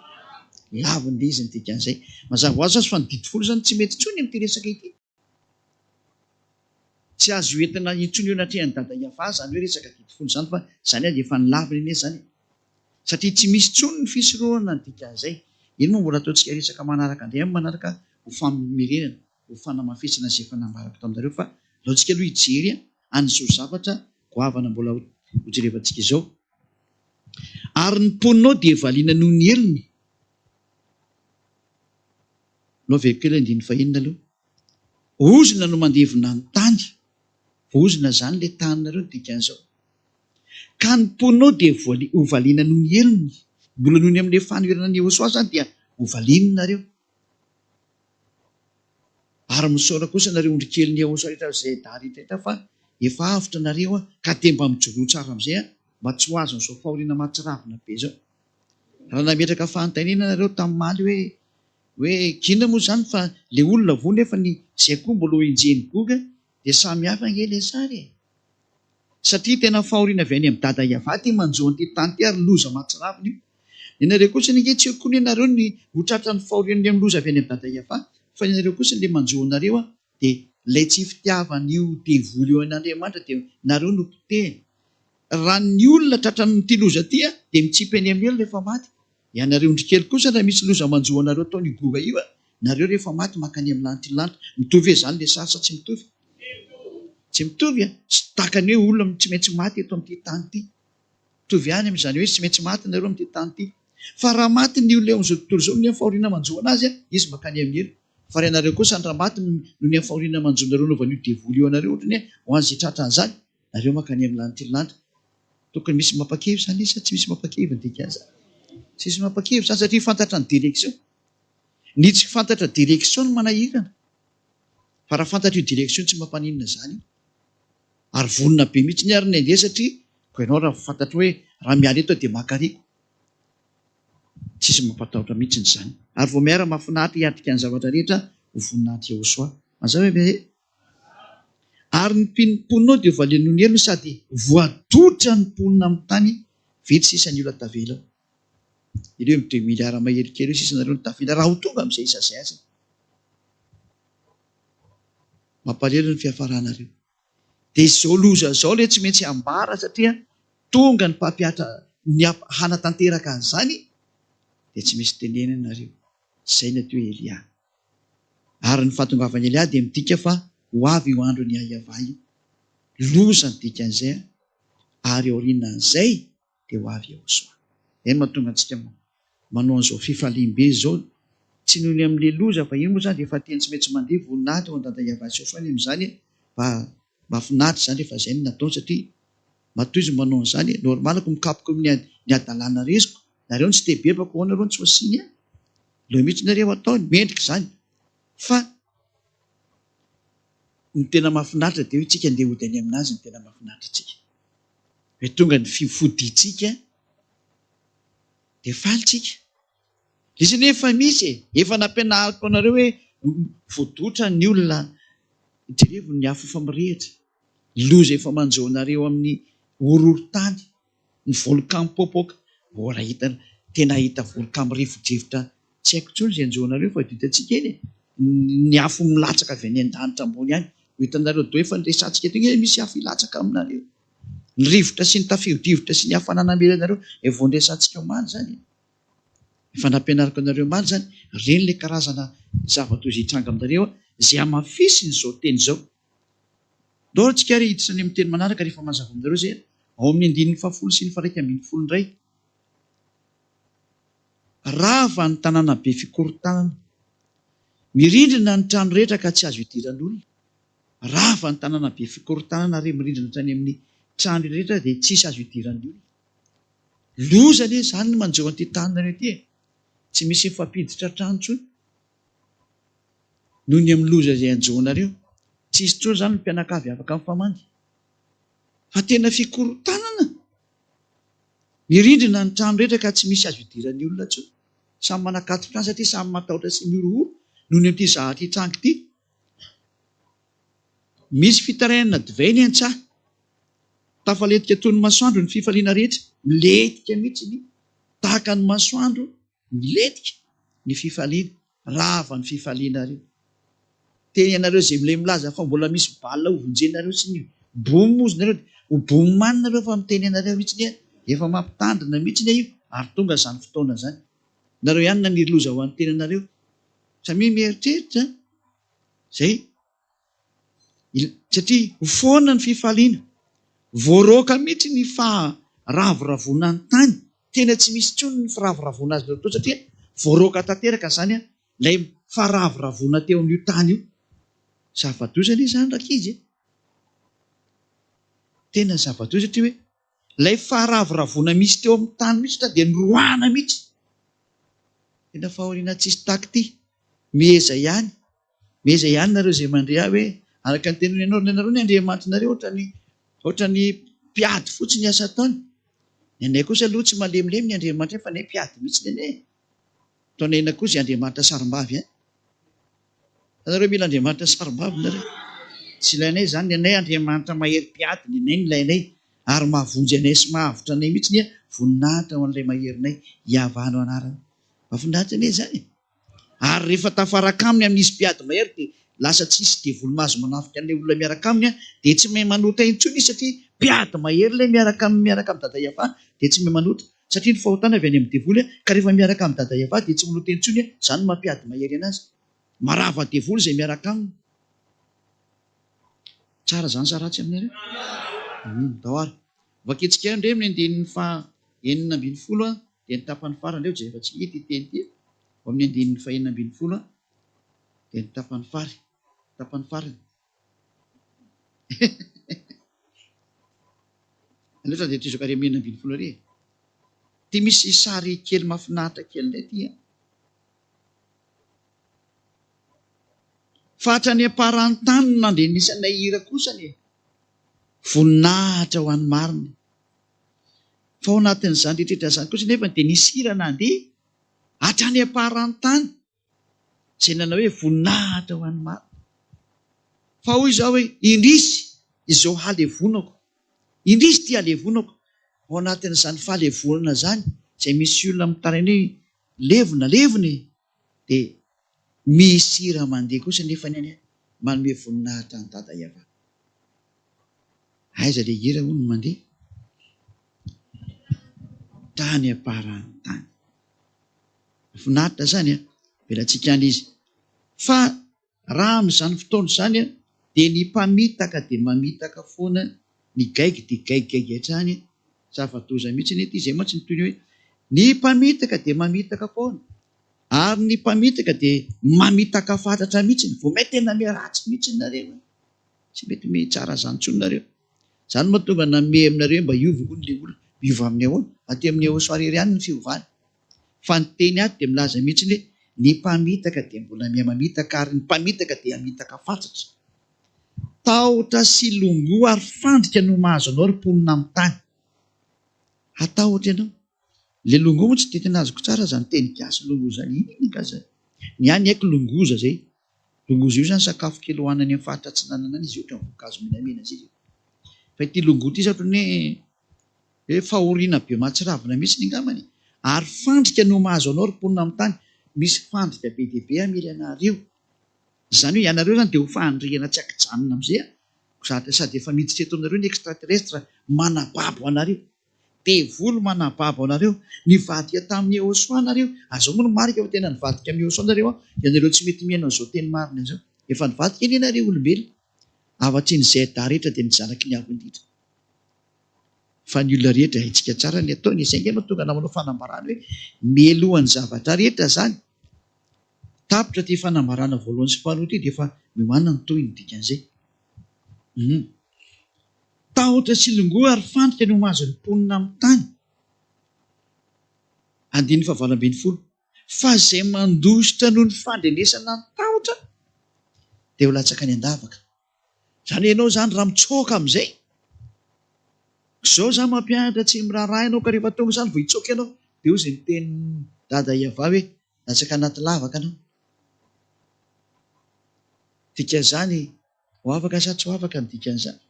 Laviny ilay izy ny dikan'izay. Mazava ho azy azy fa ny didy folo izany tsy mety intsony amin'ity resaka ity. Tsy azo entina intsony eo anatrehan'i Dada Yavah izany hoe resaka didy folo izany fa izany ary efa nolaviny anie izany e. Satria tsy misy intsony ny fisorohana ny dikan'izay. Iny moa mbola ataontsika resaka manaraka indray amin'ny manaraka ho famerenana, ho fanamafisana izay efa nambarako taminareo fa aleontsika aloha hijery an'izao zavatra goavana mbola hojerevantsika izao. Ary ny mponina ao dia valiana noho ny helony. Aleo averiko kely andininy fahenina aloha. Ozona no mandevona ny tany. Vozona izany ilay taninareo ny dikan'izao. Ka ny mponina ao dia hovaliana noho ny helony. Mbola noho ny amin'ilay fanoherana an'i Yehosua izany dia hovaliany nareo. Ary misaora kosa nareo ondrikelin'i Yehosua rehetra izay dahy rehetra rehetra fa efa avotra nareo ka dia mba mijoroa tsara amin'izay mba tsy ho azon'izao fahoriana mahatsiravina be izao. Raha nametraka fanontaniana nareo tamin'ny hoe hoe k'inona moa izany fa le olona voa nefa ny zay koa mbola ho enjehin'i Goga dia samy hafa ange le sary e! Satria tena fahoriana avy any amin'i Dada Yavah ity manjo an'ity tany ity ary loza mahatsiravina io. Ny anareo kosa ange tsy eo koa ny anareo ny ho tratran'ny fahorian'ny amin'ny loza avy any amin'i Dada Yavah fa ny anareo kosa le manjo anareo dia ilay tsy fitiavan'io devoly io an'Andriamanitra dia nareo no potehiny. Raha ny olona tratran'ity loza ity dia mitsipy any amin'ny helo rehefa maty. Ianareo ondry kely kosa raha misy loza manjo anareo ataon'io Goga io nareo rehefa maty mankany amin'ny lanitra lanitra. Mitovy ve izany le sary sa tsy mitovy? Tsy mitovy a! Tsy takany hoe olona tsy maintsy maty eto amin'ity tany ity. Mitovy ihany amin'izany hoe tsy maintsy maty nareo amin'ity tany ity. Fa raha maty ny olona eo amin'izao tontolo izao noho ny fahoriana manjo anazy, izy mankany amin'ny helo. Fa raha ianareo kosa ny raha maty noho ny fahoriana manjo nareo anaovan'io devoly io anareo ohatran'ny hoe ho an'izay tratran'izany, nareo mankany amin'ny lanitra lanitra. Tokony misy mampakivy izany izy sa tsy misy mampakivy ny dikan'izany? Tsisy mampakivy izany satria fantatra ny direction. Ny tsy fantatra direction no manahirana. Fa raha fantatra io direction io tsy mampaninona izany io. Ary vonona be mihitsy ary ny handeha satria koa ianao raha fantatro hoe raha miala eto aho dia maka riako. Tsisy mampatahotra mihitsy izany. Ary vao miara mahafinaritra hiatrika ny zavatra rehetra ho voninahitr' Yehosua. Mazava ve? Ary ny mpino mponina ao dia hovaliany noho ny helony sady voadotra ny mponina amin'ny tany, vitsy sisa ny olona tavela ao. Ireo mi deux milliards mahery kely eo sisa nareo no tavela raha ho tonga amin'izay isa izay aza. Mampalahelo ny fiafaranareo. Dia izao loza izao ilay tsy maintsy ambara satria tonga ny mpampihatra ny hanatanteraka an'izany dia tsy misy tenenina nareo. Izay ny atao hoe Elia. Ary ny fahatongavan'i Elia dia midika fa ho avy io andron'i Yahvah io. Loza ny dikan'izay ary aorianan'izay dia ho avy Yehosua. Izay no mahatonga antsika manao an'izao fifaliam-be izao, tsy noho ny amin'ilay loza fa io moa izany dia efa teny tsy maintsy mandeha, voninahitra ho an-dada Yahvah sy Yehosua ny amin'izany e, fa mahafinaritra izany rehefa izay no nataony satria matoa izy manao an'izany, normal ko mikapoka amin'ny ny hadalana resiko, nareo no tsy te hibebaka ahoana nareo no tsy ho asiany ahy? Aleo mihitsy nareo ataony, mendrika izany fa ny tena mahafinaritra dia hoe tsika andeha hody any aminazy no tena mahafinaritra antsika. Hoe tonga ny fifodiantsika dia faly tsika. Izy anie efa misy e, efa nampianariko anareo hoe voadotra ny olona, jerevo ny afo efa mirehitra, loza efa manjo anareo amin'ny horohorontany, ny volcan mipoapoaka, mbola hita, tena hita volcan mirefodrefotra tsy haiko intsony izay hanjo anareo fa hitantsika eny e, ny afo milatsaka avy any an-danitra ambony any, ho hitanareo daholo efa niresahantsika teo hoe misy afo hilatsaka aminareo. Ny rivotra sy ny tafio-drivotra sy ny hafanana hamely anareo, efa voandresantsika omaly izany e. Efa nampianariko anareo omaly izany, ireny ilay karazana zava-doza hitranga aminareo, izay hamafisiny izao teny izao. Ndao ary tsika ary hiditra any amin'ny teny manaraka rehefa mazava aminareo izay, ao amin'ny andininy fahafolo sy ny faha-iraika ambin'ny folo indray. Rava ny tanàna be fikorontanana. Mirindrina ny trano rehetra ka tsy azo idiran'olona. Rava ny tanàna be fikorontanana ary mirindrina hatrany amin'ny trano rehetra dia tsisy azo idiran'ny olona. Loza anie izany ny manjo an'ity taninareo ity e! Tsy misy mifampiditra trano intsony noho ny amin'ny loza izay hanjo anareo. Tsy hisy intsony izany ny mpianakavy afaka mifamangy. Fa tena fikorontanana! Mirindrina ny trano rehetra ka tsy misy azo idiran'ny olona intsony. Samy manakatso trano satria samy matahotra sy mihorohoro noho ny amin'ity zavatra hitranga ity. Misy fitarainana divay eny an-tsaha. Tafalentika toy ny masoandro ny fifaliana rehetra. Milentika mihitsy ny tahaka ny masoandro milentika ny fifaliana. Rava ny fifalianareo. Teny ianareo izay milay milaza fa mbola misy bala ho vonjenareo sy ny boom ozy nareo dia ho boom any nareo fa miteny anareo mihitsy ny efa mampitandrina mihitsy ny io ary tonga izany fotoana izany. Nareo ihany naniry loza ho an'ny tenanareo. Samia mieritreritra. Zay. Satria ho foana ny fifaliana. Voaroaka mihitsy ny faharavoravoana ny tany. Tena tsy misy intsony ny firavoravoana azy ireo teo satria voaroaka tanteraka izany ilay faharavoravoana teo amin'io tany io. Zava-doza anie izany rankizy e! Tena zava-doza satria hoe ilay faharavoravoana misy teo amin'ny tany mihitsy ta dia noroahana mihitsy. Tena fahoriana tsisy tahaka ity. Mieza ihany. Mieza ihany nareo izay mandre ahy hoe araka ny teniny ianao, nareo ny Andriamanitrareo ohatran'ny ohatran'ny mpiady fotsiny ny asa ataony. Ny anay kosa aloha tsy malemilemy ny Andriamanitray fa anay mpiady mihitsy ny anay. Ataonay inona koa izay Andriamanitra sarim-bavy an? Nareo mila Andriamanitra sarim-bavy nareo? Tsy ilainay izany, ny anay Andriamanitra mahery mpiady ny anay no ilainay ary mahavonjy anay sy mahavotra anay mihitsy ny voninahitra ho an'ilay maherinay, Iavah no anarany. Mahafinaritra anie izany e! Ary rehefa tafaraka aminy amin'izy mpiady mahery dia lasa tsisy devoly mahazo manafika an'ilay olona miaraka aminy an, dia tsy mahay manota intsony izy satria mpiady mahery ilay miaraka aminy miaraka amin'i Dada Iavah dia tsy mahay manota satria ny fahotana avy any amin'ny devoly an, ka rehefa miaraka amin'i Dada Iavah dia tsy manota intsony an, izany no maha mpiady mahery anazy. Marava devoly izay miaraka aminy. Tsara izany sa ratsy aminareo? Hum, ndao ary. Vakintsika indray amin'ny andininy faha 16 an, dia ny tapany farany indray hojereva tsy hita ity teny ity. Ao amin'ny andininy fahenina ambin'ny folo dia ny tapany fary, tapany farany. Aleo sao dia tohizako ary amin'ny 16 ary e. Ity misy sary kely mahafinaritra kely indray ity an. Fa hatrany am-paran'ny tany no nandrenesanay hira kosa anie. Voninahitra ho an'ny marina. Fa ao anatin'izany rehetra izany kosa anefa dia nisy hira nandeha hatrany am-paran'ny tany izay nanao hoe voninahitra ho an'ny marina. Fa hoy izaho hoe, indrisy izao halevonako, indrisy ity halevonako. Ao anatin'izany fahalevonana izany, izay misy olona mitaraina hoe levona, levona e! dia misy hira mandeha kosa anefa ny any manome voninahitra an'i Dada Iavah. Aiza ilay hira hono no mandeha? Tany am-paran'ny tany. Mahafinaritra izany an! Avelantsika any izy. Fa raha amin'izany fotoana izany an, dia ny mpamitaka dia mamitaka foana, ny gaigy dia gaigigaigy hatrany. Zava-doza mihitsy anie ity. Izay mantsy no toy ny hoe ny mpamitaka dia mamitaka foana, ary ny mpamitaka dia mamitaka fatratra mihitsy. Vao may tena miharatsy mihitsy nareo e! Tsy mety mitsara izany intsony nareo. Izany no mahatonga nanome aminareo hoe mba hiova hono ilay olona. Miova amin'ny ahoana? Aty amin'ny Eosoa irery ihany ny fiovana. Fa ny teny ato dia milaza mihitsy hoe ny mpamitaka dia mbola miha-mamitaka ary ny mpamitaka dia hamitaka fatratra. Tahotra sy longoa ary fandrika no mahazo anao ry mponina amin'ny tany. Hatahotra ianao. Ilay longoa moa tsy dia tena azoko tsara izany teny gasy longoa izany. Inona angaha izany? Ny ahy ny haiko longoza izay. Longoza io izany sakafo kely hohanina any amin'ny faritra atsinanana any izy io, ohatran'ny voankazo menamena izay izy io. Fa ity longoa ity izany ohatran'ny hoe hoe fahoriana be mahatsiravina mihitsy angambany e. Ary fandrika no mahazo anao ry mponina amin'ny tany. Misy fandrika be dia be hamely anareo. Izany hoe ianareo izany dia ho fandrihana tsy ankijanona amin'izay an. Sady efa miditra eto aminareo ny extraterrestre manababo anareo. Devoly manababo anareo. Nivadika tamin'i Yehosua nareo. Ary izao moa no marika fa tena nivadika amin'i Yehosua nareo an, ianareo tsy mety mihaino an'izao teny marina izao. Efa nivadika anie nareo olombelona. Afa-tsy ny ZA rehetra dia ny zanaky ny Avo Indrindra. Fa ny olona rehetra haintsika tsara ny ataony. Izay ange no tonga namanao fanambarana hoe mialohan'ny zavatra rehetra izany. Tapitra ity fanambarana voalohany sy faharoa ity dia efa miomàna ny tohiny dikan'izay. Hum. Tahotra sy longoa ary fandrika no mahazo ny mponina amin'ny tany. Andininy fahavalo ambin'ny folo. Fa izay mandositra noho ny fandrenesana ny tahotra dia ho latsaka any an-davaka. Izany hoe ianao izany raha mitsoaka amin'izay, izao izaho mampianatra tsy miraharaha ianao ka rehefa tonga izany vao hitsoaka ianao, dia hoy izay nitenin'i Dada Iavah hoe latsaka anaty lavaka anao. Dikan'izany ho afaka sa tsy ho afaka ny dikan'izany?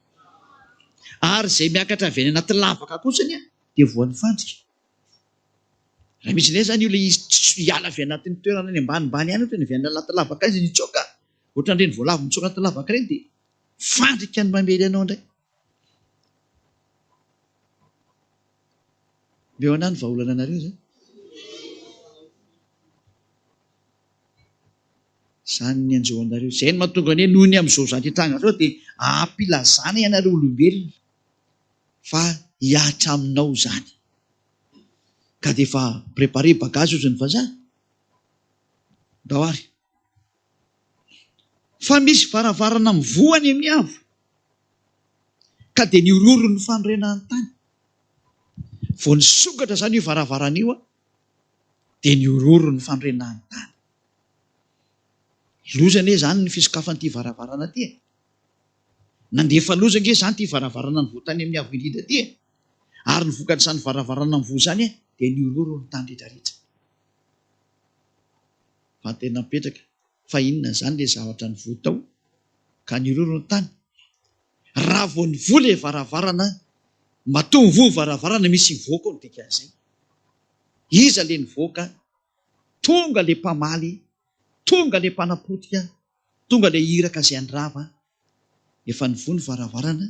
Ary izay miakatra avy any anaty lavaka kosa anie dia voan'ny fandrika. Raha misy indray izany io ilay izy tsy hiala avy anatin'ny toerana any ambanimbany any ohatra ny avy any anaty lavaka any izy nitsoaka, ohatran'ireny voalavo mitsoaka anaty lavaka ireny dia fandrika ny mamely anao indray. Omeo anah ny vahaolana anareo izay. Izany ny hanjo anareo. Izay no mahatonga ny hoe noho ny amin'izao zavatra hitranga izao dia ampilazana ianareo olombelona fa hihatra aminao izany. Ka dia efa préparer bagage ozy ny vazaha. Ndao ary. Fa misy varavarana mivoha any amin'ny avo. Ka dia nihorohoro ny fanorenan'ny tany. Vao nisokatra izany io varavarana io dia nihorohoro ny fanorenan'ny tany. Loza anie izany ny fisokafan'ity varavarana ity e! Nandefa loza ange izany ity varavarana nivoha tany amin'ny Avo Indrindra ity e! Ary ny vokatr'izany varavarana mivoha izany dia nihorohoro ny tany rehetrarehetra. Fa tena mipetraka fa inona izany ilay zavatra nivoha tao ka nihorohoro ny tany? Raha vao nivoha ilay varavarana, matoa mivoha ny varavarana misy hivoaka ao ny dikan'izay. Iza ilay nivoaka? Tonga ilay mpamaly, tonga ilay mpanapotika, tonga ilay iraka izay handrava. Efa nivoha ny varavarana,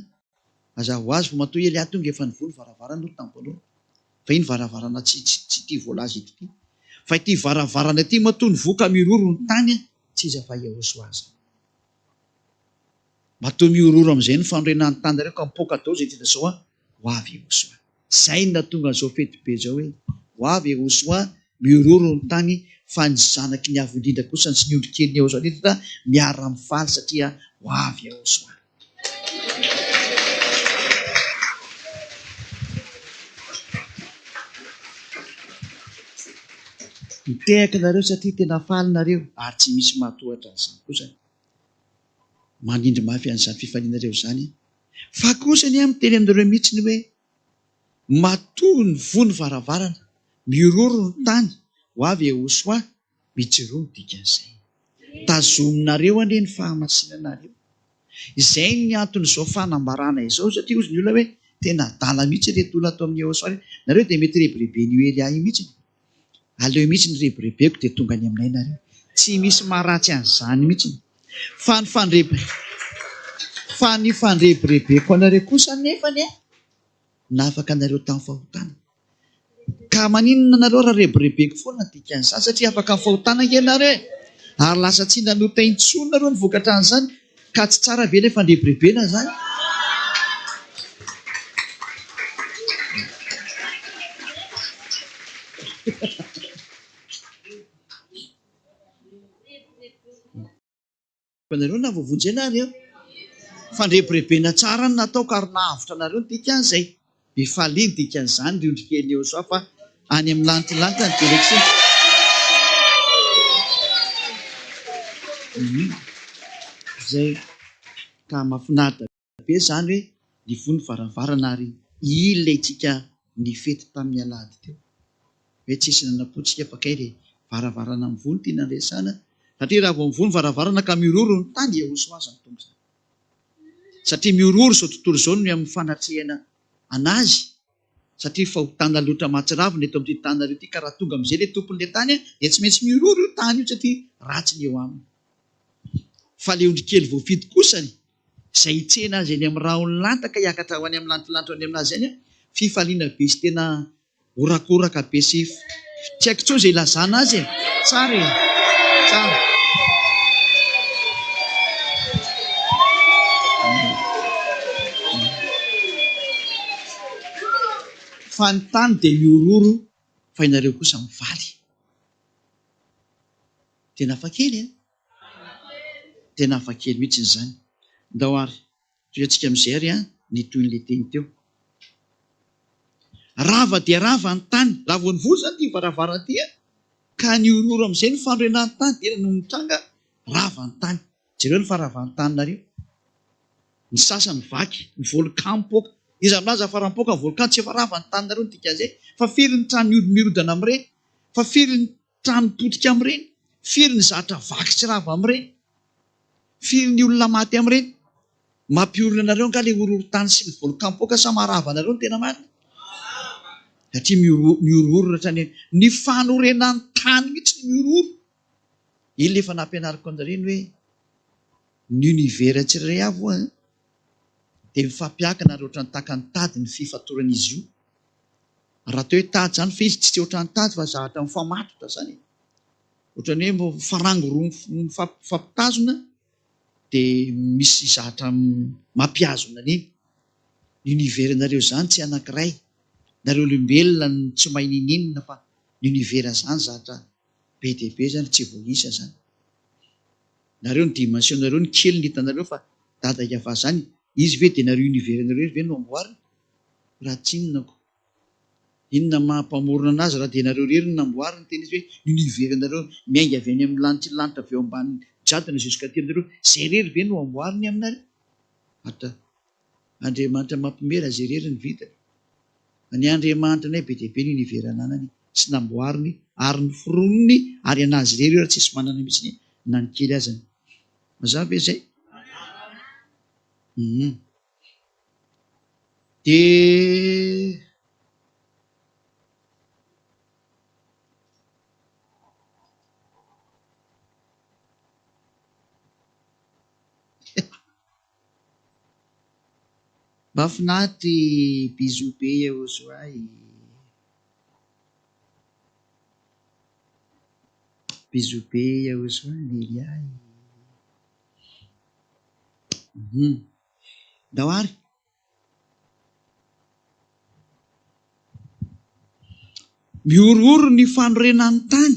mazava ho azy fa matoa Elia tonga efa nivoha ny varavarana aloha tamin'ny voalohany. Fa iny varavarana tsy tsy tsy ity voalaza eto ity. Fa ity varavarana ity matoa nivoha ka miroro ny tany, tsy iza fa Yehosoa izany. Matoa mihorohoro amin'izay ny fanorenan'ny tany nareo ka mipoaka daholo izay tena zao an, ho avy Yehosoa. Zay no nahatonga an'izao fety be izao hoe, ho avy Yehosoa, mihorohoro ny tany fa ny zanaky ny Avo Indrindra kosa sy ny ondry kelin'i Yehosoa rehetra miara-mifaly satria ho avy Yehosoa. Mitehaka nareo satria tena faly nareo ary tsy misy mahatohatra an'izany kosa. Manindry mafy an'izany fifalianareo izany aho. Fa kosa anie aho miteny aminareo mihitsy ny hoe, matoa ny voa ny varavarana, miroro ny tany, ho avy Yehosua, mijoroa ny dikan'izay. Tazominareo anie ny fahamasinanareo. Izay ny anton'izao fanambarana izao, satria hozy ny olona hoe, tena adala mihitsy ireto olona ato amin'ny Yehosua ireto. Nareo dia mety rebireben'io Elia io mihitsy. Aleo mihitsy ny rebirebeko dia tonga any aminay nareo. Tsy misy maharatsy an'izany mihitsy. Fa ny fandreby fa ny fandrebirebeko anareo kosa anefany an, nafaka anareo tamin'ny fahotana. Ka maninona nareo raha rebirebeko foana ny dikan'izany satria afaka amin'ny fahotana ange nareo e. Ary lasa tsy nanota intsony nareo ny vokatra an'izany. Ka tsy tsara ve ilay fandrebirebena izany? Nareo na voavonjy ianareo. Fandrebirebena tsara no nataoko ary nahavotra anareo ny dikan'izay. Mifalia ny dikan'izany ry ondry kely Yehosua fa any amin'ny lanitra lanitra ny direction. Zay ka mahafinaritra be zany hoe nivoha ny varavarana ary ilaintsika nifety tamin'ny alahady teo. Hoe tsisy nanapotsika fa kay le varavarana mivoha no tiana resahana satria raha vao mivoha ny varavarana ka miroro ny tany Yehosua zany tonga zany. Satria mihorohoro izao tontolo izao noho ny amin'ny fanatrehana an'azy, satria fahotana loatra mahatsiravina eto amin'ity taninareo ity, ka raha tonga amin'izay ilay tompon'ilay tany dia tsy maintsy mihorohoro io tany io satria ratsy ny eo aminy. Fa ilay ondrikely voafidy kosany, izay hitsena azy eny amin'ny rahon'ny lanitra ka hiakatra ho any amin'ny lantilanitra any amin'azy any, fifaliana be sy tena Horakoraka be sy tsy haiko intsony izay ilazana azy e! Tsara e! Tsara. Fa ny tany dia mihorohoro fa ianareo kosa mifaly. Tena hafakely e! Tena hafakely mihitsy izany. Ndao ary Tohiantsika amin'izay ary ny tohin'ilay teny teo. Rava dia rava ny tany. Raha vao nivoha izany ity varavarana ity, ka nihorohoro amin'izay ny fanorenan'ny tany, dia inona no nitranga? Rava ny tany. Jereo ny faharavan'ny taninareo. Ny sasany vaky, ny volcan mipoaka. Iza milaza fa raha mipoaka ny volcan tsy efa rava ny taninareo ny dikan'izay? Fa firy ny trano mirodana amin'ireny? Fa firy ny trano potika amin'ireny? Firy ny zatra vaky sy rava amin'ireny? Firy ny olona maty amin'ireny? Mampiorina anareo angaha ilay horohorontany sy ny volcan mipoaka sa maharava anareo ny tena marina? Satria mihorohoro hatrany ny fanorenan'ny tany mihitsy no mihorohoro. Iny ilay efa nampianariko anareo iny hoe ny univers tsirairay avy ho'a dia mifampiankina ary ohatran'ny tahaka ny tady ny fifatoran'izy io. Raha atao hoe tady izany fa izy tsy ohatran'ny tady fa zavatra mifamatotra izany e. Ohatran'ny hoe farango roa mifampitazona dia misy zavatra mampihazona an'iny. Ny univers-nareo izany tsy anankiray. Nareo olombelona no tsy mahay n'inon'inona fa ny univers izany zavatra be dia be izany, tsy voaisa izany. Nareo ny dimension-nareo ny kely ny hitanareo fa dada Yavah izany. Izy ve dia nareo univers-nareo irery ve no amboariny? Raha tsy inona ko. Inona maha mpamorona anazy raha dia nareo irery no namboariny? Tena izy hoe ny univers-nareo miainga avy any amin'ny lanitra ny lanitra avy eo ambanin'ny jadona jusqu'à aty aminareo, zay irery ve no amboariny aminareo? Atra Andriamanitra mampiomehy raha zay irery no vitany. Ny Andriamanitra anay be dia be ny univers ananany sy namboariny ary noforoniny ary anazy irery io ary tsisy manana mihitsy na ny kely azany. Mazava ve zay? Hum. Dia Mahafinaritra e! Bisous be Yehosoa e! Bisous be Yehosoa Nelia e! Ndao ary! Mihorohoro ny fanorenan'ny tany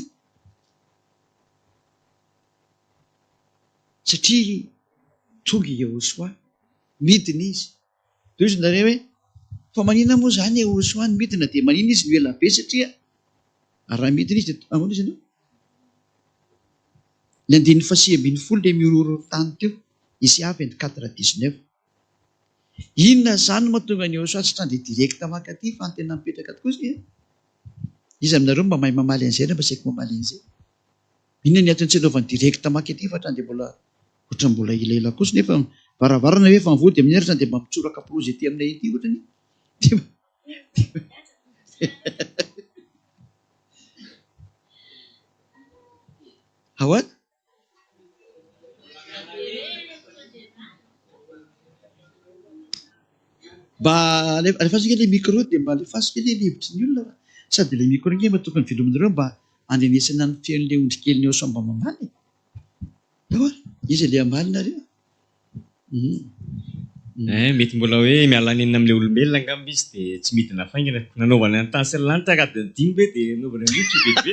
satria tonga i Yehosoa, midina izy. Dia hoy izy nareo hoe, fa maninona moa izany Yehosoa no midina dia maninona izy no ela be satria raha midina izy dia ahoana izy anao? Ny andininy fahasivy ambin'ny folo ilay mihorohoro ny tany teo, Isaia 24 19. Inona izany no mahatonga an'i Yehosua tsy handeha direct mankaty fa ny tena mipetraka tokoa izay e? Iza aminareo no mba mahay mamaly an'izay na mba tsy haiko mamaly an'izay? Inona ny antony tsy anaovany direct mankaty fa hatrany dia mbola ohatran'ny mbola elaela kosa nefa varavarana ve efa mivoha dia amin'iny ary hatrany dia mba mitsoraka projet aty aminay aty ohatrany dia Ahoana? Mba alefaso ange ilay micro dia mba alefaso kely ilay hevitry ny olona fa sady ilay micro ange mba tokony velominareo mba handrenesana ny feon'ilay ondry kelin'ny ao sao mba mamaly e. Tao ary, iza ilay hamaly nareo? Eh, mety mbola hoe miala nenina amin'ilay olombelona angamba izy dia tsy midina faingana. Nanaovana ny tany sy ny lanitra ka adiny dimy ve dia nanaovana an'io tsy vetivety.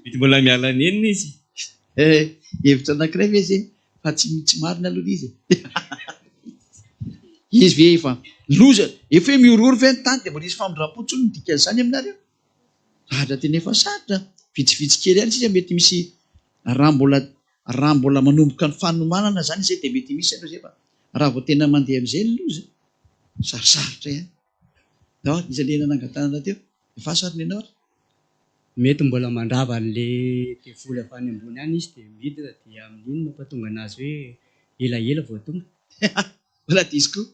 Mety mbola miala nenina izy. Eh, hevitra anankiray ve izay fa tsy tsy marina aloha ilay izy e. Izy ve efa loza, efa hoe mihorohoro ve ny tany dia mbola hisy famindram-po intsony ny dikan'izany aminareo? Zavatra tena efa sarotra, vitsivitsy kely ihany sisa mety misy raha mbola raha mbola manomboka ny fanomanana izany izay dia mety misy aloha izay fa raha vao tena mandeha amin'izay ny loza, sarosarotra ihany. Ndao ary, iza le nanangan-tanana teo? Efaso ary nenao ary. Mety mbola mandrava an'le devoly avy any ambony any izy dia midina dia amin'iny mampatonga anazy hoe elaela vao tonga. Mbola diso koa.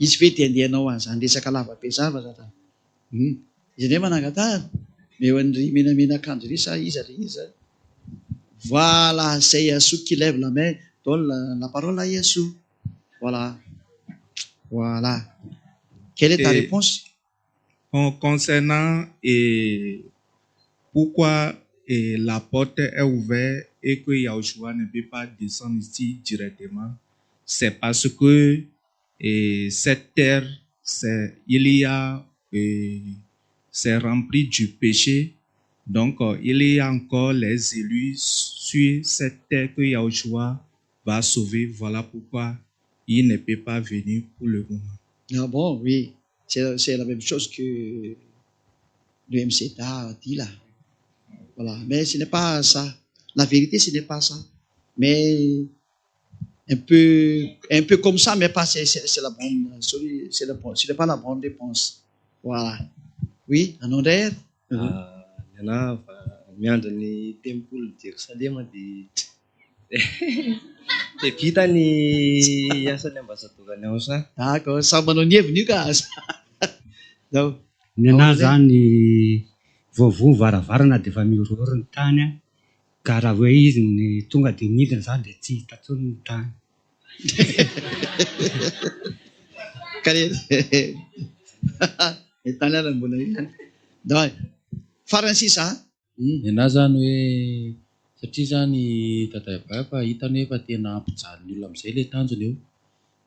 Izy ve dia andeha hanao an'izany resaka lava be izany fa zatra hum. Iza indray manangan-tanana? Omeo an'ry menamena akanjo ry sa iza ry iza zany? Voilà, c'est Yassou qui lève la main, donne la parole à Yassou. Voilà. Voilà. Quelle est ta réponse? En concernant et pourquoi et la porte est ouverte et que Yahushua ne peut pas descendre ici directement, c'est parce que et cette terre, c'est, il y a, et c'est rempli du péché. Donc, il y a encore les élus sur cette terre que Yahushua va sauver. Voilà pourquoi il ne peut pas venir pour le moment. Ah bon, oui. C'est la même chose que le MCDA dit là. Voilà. Mais ce n'est pas ça. La vérité, ce n'est pas ça. Mais un peu, un peu comme ça, mais pas c'est la bonne, c'est la bonne, ce n'est pas la bonne réponse. Voilà. Oui, anao indray ary? Ny anahy fa miandry ny tempolin'i Jerosalema dia dia vita ny asan'ny ambasadaoran'ny AOSA. D'accord, samy manao ny heviny io ka. Ndao. Ny anahy zany voavoha varavarana dia efa mihorohoro ny tany an, ka raha hoe izy ny tonga dia midina zany dia tsy hita intsony ny tany. Ka le ny tany ary mbola eo ihany. Ndao e. Farany sisa an. Ny anahy zany hoe satria zany Dada fa hitany hoe efa tena hampijaly ny olona amin'izay ilay tanjona eo.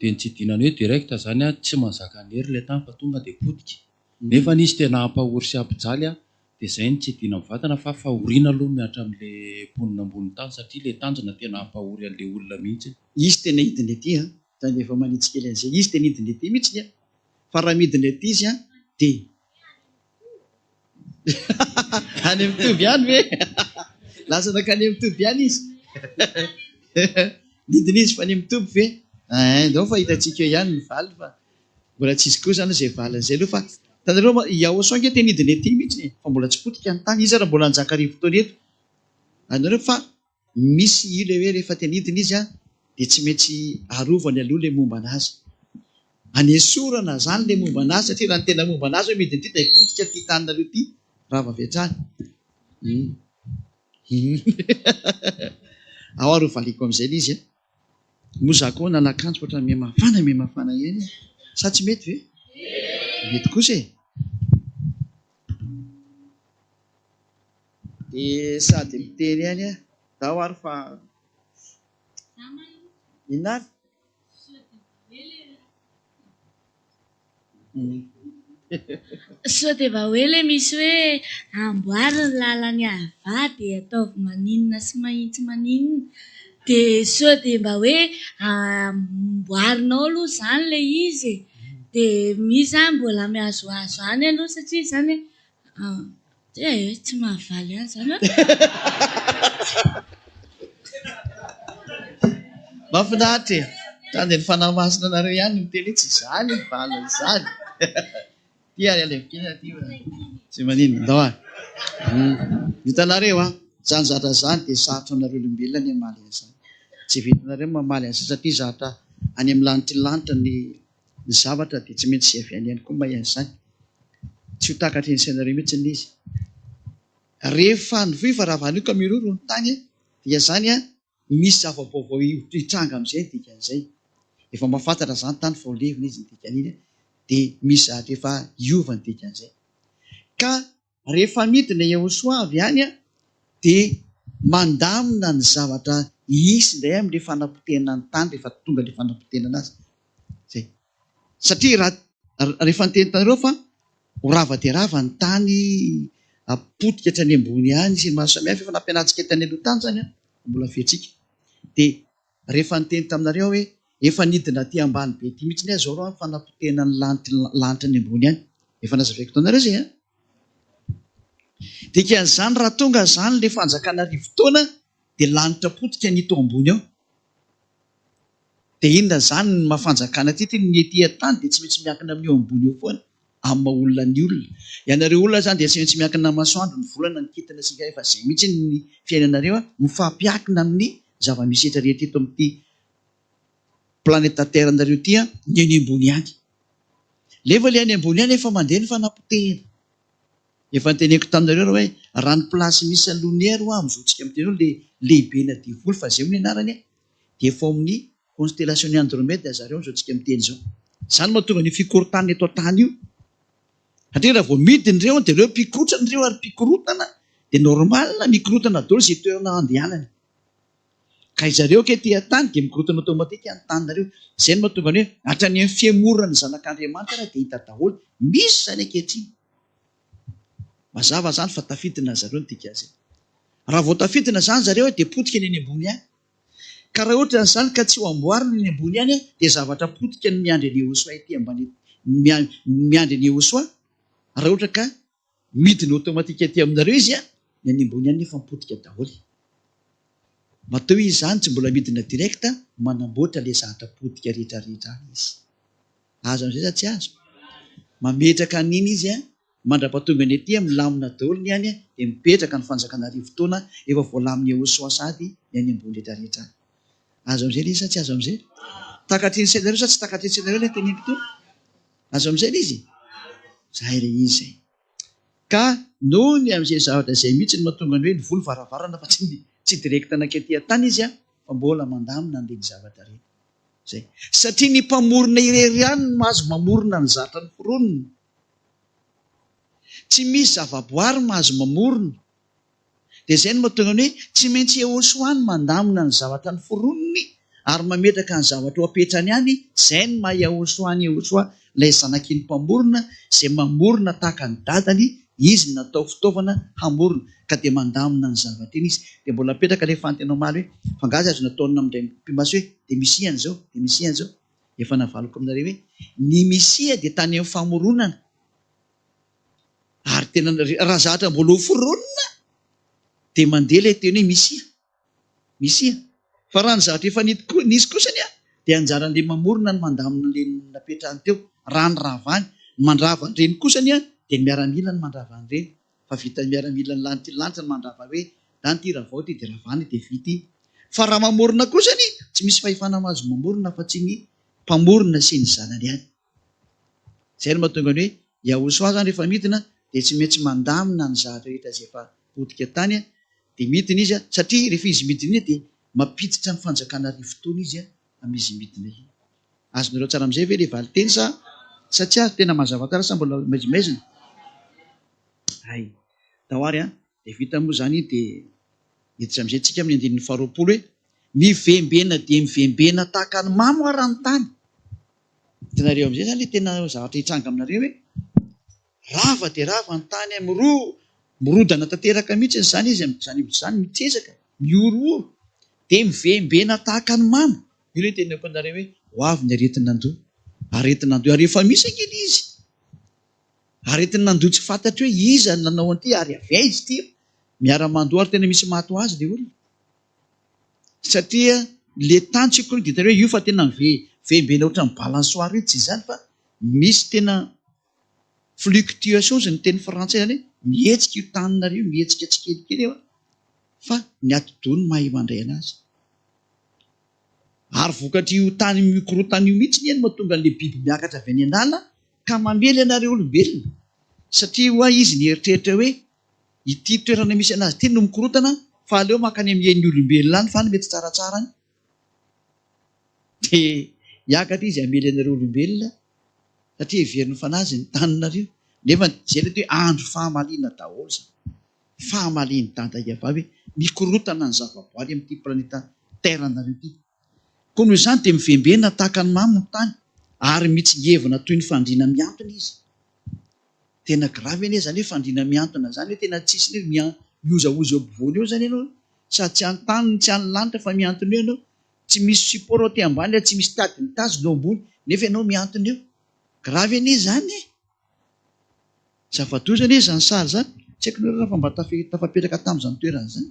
Dia ny tsy hidinany hoe direct zany an, tsy mahazaka ny hery ilay tany fa tonga dia potika. Nefa izy tena hampahory sy hampijaly an, dia izay no tsy hidina mivantana fa fahoriana aloha mihatra amin'ilay mponina ambonin'ny tany satria ilay tanjona tena hampahory an'ilay olona mihitsy. Izy tena hidina ety an. Zany dia efa manitsy kely an'izay. Izy dia nidina ety mihitsy an. Fa raha midina ety izy an, dia any amin'ny toby ihany ve? Lasa nankany amin'ny toby ihany izy. Nidina izy fa any amin'ny toby ve? Ein, ndao fa hitantsika eo ihany ny valiny fa mbola tsy hisy koa izany izay valiny izay aloha fa hitanareo ma, i Aoso ange tena hidina ety mihitsy e, fa mbola tsy potika ny tany, izy ary mbola hanjaka arivotaona eto. Anareo fa Misy ilay hoe rehefa tena hidina izy dia tsy maintsy arovany aloha ilay momba an'azy. Anesorana izany ilay momba an'azy satria raha ny tena momba an'azy hoe midina ity dia potika ity taninareo ity, rava avy hatrany. Ao ary ho valiako amin'izay ilay izy a. Moa za koa nanakanjo fa ohatran'ny miha-mafana miha-mafana ihany e. Sa tsy mety ve? Mety kosa e. Dia sady miteny ihany aho. Ndao ary fa inona ary? Sao dia mba hoe ilay misy hoe amboary ny lalan'i Ava dia ataovy maninona sy mahitsy maninona. Dia sao dia mba hoe amboarinao aloha izany ilay izy e. Dia misy izany mbola mihazohazo any aloha satria izany Eh, tsy mahavaly ahy izany an! Mahafinaritra e! Hatrany ny Fanahy Masina anareo ihany no miteny hoe tsy izany ny valin'izany. Ity ary alaivo kely ity fa tsy maninona. Ndao ary. Hitanareo an, izany zavatra izany dia sarotra aminareo olombelona ny hamaly an'izany. Tsy vitanareo ny mamaly an'izany satria zavatra any amin'ny lanitry ny lanitra ny ny zavatra dia tsy maintsy avy any ihany koa mahay an'izany. Tsy ho takatry ny sainareo mihitsy ilay izy. Rehefa nivoy fa raha vanio ka miroro ny tany dia izany misy zava-baovao hitranga amin'izay ny dikan'izay. Efa mahafantatra izany tany fa ho levona izy ny dikan'iny dia misy zavatra efa hiova ny dikan'izay. Ka Rehefa midina Yehosoa avy any dia mandamina ny zavatra hisy indray amin'ilay fanapotehana ny tany rehefa tonga ilay fanapotehana azy. Izay. Satria raha rehefa niteny taminareo fa ho rava dia rava ny tany, potika hatrany ambony any sy ny maro samihafa, efa nampianarintsika tany aloha tany izany an, mbola averintsika. Dia rehefa niteny taminareo aho hoe efa nidina aty ambany be aty mihitsy aho izao raha fanapotehana ny lanitra any ambony any. Efa nazavaiko taminareo izay an. Dikan'izany raha tonga izany ilay fanjakana arivotaona dia lanitra potika ny eto ambony ao. Dia inona izany ny maha fanjakana aty ity? Ny ety an-tany dia tsy maintsy miankina amin'io ambony eo foana, amin'ny maha olona ny olona. Ianareo olona izany dia tsy maintsy miankina amin'ny masoandro, ny volana, ny kintana sy ny efa izay mihitsy ny fiainanareo, mifampiankina amin'ny zava-misy rehetra rehetra eto amin'ity planeta Terre-nareo ity ny eny ambony ihany. Nefa ilay any ambony any efa mandeha ny fanapotehina. Efa noteneniko taminareo hoe raha ny place misy an'i Lonier hoa amin'izao tsika miteny izao ilay lehibena devoly fa izay hono ny anarany dia efa ao amin'ny constellation-n'i Andromède zareo amin'izao tsika miteny izao. Izany no mahatonga an'io fikorontanana eto an-tany io. Satria raha vao midina ireo dia ireo mpikotrana ireo ary mpikorontana dia normal mikorontana daholo izay toerana andehanany. Ka izareo ake ety an-tany dia mikorontana automatique ny taninareo. Izay no mahatonga ny hoe hatrany amin'ny fihemoran'ny zanak'Andriamanitra ary dia hita daholo. Misy izany ankehitriny. Mazava izany fa tafidina zareo ny dikan'izay. Raha vao tafidina izany zareo dia potika ny eny ambony any. Ka raha ohatra an'izany ka tsy ho amboarina ny eny ambony any dia zavatra potika ny miandry an'i Yehosoa ety ambany miandry an'i Yehosoa raha ohatra ka Midina automatique aty aminareo izy an, ny any ambony any nefa mipotika daholo. Matoa izy izany tsy mbola midina direct, manamboatra le zatra potika rehetra rehetra any izy. Azo amizay sa tsy azo? Mametraka an'iny izy an, mandrapatonga ny aty milamina daholo ny any dia mipetraka ny fanjakana arivotaona efa voalamin'i Yehosoa sahady ny any ambony rehetra rehetra any. Azo amizay le izy sa tsy azo amizay? Takatry ny sainareo sa tsy takatry ny sainareo le teneniko teo? Azo amin'izay ilay izy e? Izay ilay izy izay. Ka noho ny amin'izay zavatra izay mihitsy no mahatonga ny hoe nivoha ny varavarana fa tsy tsy direct nankety an-tany izy an, fa mbola mandamina an'ireny zavatra ireny. Izay. Satria ny mpamorona irery ihany no mahazo mamorona ny zatra noforoniny. Tsy misy zavaboary mahazo mamorona. Dia izay no mahatonga ny hoe tsy maintsy Yehoshuah no mandamina ny zavatra noforoniny ary mametraka ny zavatra ho apetrany any, izay no maha Yahoshuah an'i Yehoshuah, ilay zanaky ny mpamorona izay mamorona tahaka ny dadany, izy no natao fitaovana hamorona, ka dia mandamina ny zavatra iny izy. Dia mbola mipetraka ilay fanontaniana omaly hoe, fa angaha izy azo nataonina amin'indray mipi-maso hoe dia misy an'izao, dia misy an'izao. Efa navaliko aminareo hoe ny Mesia dia tany amin'ny famoronana. Ary tena raha zatra mbola ho foronina dia mandeha ilay teny hoe Mesia. Mesia. Fa raha ny zavatra efa nisy kosa anie dia anjaran'ilay mamorona ny mandamina an'ilay napetrahany teo. Raha ny ravany, ny mandrava an'ireny kosa anie dia ny miaramila no mandrava an'ireny. Fa vitan'ny miaramilan'ny lanity lanitra ny mandrava hoe dany ity ravao ity dia ravana dia vita iny. Fa raha mamorona kosa anie tsy misy fahefana mahazo mamorona afa-tsy ny mpamorona sy ny zanany ihany. Izay no mahatonga ny hoe Yahosoa izany rehefa midina dia tsy maintsy mandamina ny zavatra rehetra izay efa potika tany dia midina izy satria rehefa izy midina iny dia mampiditra ny fanjakana arivotaona izy amin'izy midina iny. Azonareo tsara amin'izay ve ilay valinteny sa sa tsy azo? Tena mazava tsara sa mbola maizimaizina? Hay. Tao ary an, dia vita moa izany dia hiditra amin'izay tsika amin'ny andininy faharoapolo hoe mivembena dia mivembena tahaka ny mamo ara ny tany. Hitanareo amin'izay izany ilay tena zavatra hitranga aminareo hoe rava dia rava ny tany, miroa, mirodana tanteraka mihitsy izany izy amin'izany izany, mitresaka, mihorohoro, dia mivembena tahaka ny mamo. Io ilay teneniko anareo hoe ho avy ny aretin'andoha. Aretin'andoha, ary efa misy ange ilay izy. Aretin'andoha tsy fantatro hoe iza no nanao an'ity ary avy aiza ity, miara-mandoa ary tena misy maty ho azy ilay olona. Satria le tany tsy akory dia hitanareo hoe io fa tena mivembena ohatran'ny balançoire io, tsy izany fa misy tena fluctuation hozy ny teny frantsay izany hoe mihetsika io taninareo io, mihetsika tsikelikely io fa ny atidoha no mahay mandray anazy. Ary vokatr'io tany mikorontana io mihitsy anie no mahatonga an'ilay biby miakatra avy any an'ala ka mamely anareo olombelona. Satria ho'a izy nieritreritra hoe Ity toerana misy anazy ity no mikorontana fa aleo mankany amin'ny hen'ny olombelona any fa any mety tsaratsara any. Dia hiakatra izy hamely anareo olombelona satria heveriny fa anazy ny taninareo. Nefa izay ilay hoe andro fahamaliana daholo izany. Fahamalian'i Dada Iavah hoe mikorontana ny zavaboary amin'ity planeta Terre anareo ity. Koa noho izany dia mivembena tahaka ny mamo ny tany ary mitsingevina toy ny fandriana mihantona izy. Tena grave anie zany hoe fandriana mihantona zany hoe tena tsisy ny hoe mihozahoza eo ampovoany eo zany ianao sady tsy any tany no tsy any lanitra fa mihantona eo ianao, tsy misy support aty ambany ary tsy misy tady mitazona eo ambony nefa ianao mihantona eo. Grave anie zany e! Zava-doza anie zany sary zany, tsy haiko nareo raha fa mba tafapetraka tamin'izany toerana zany.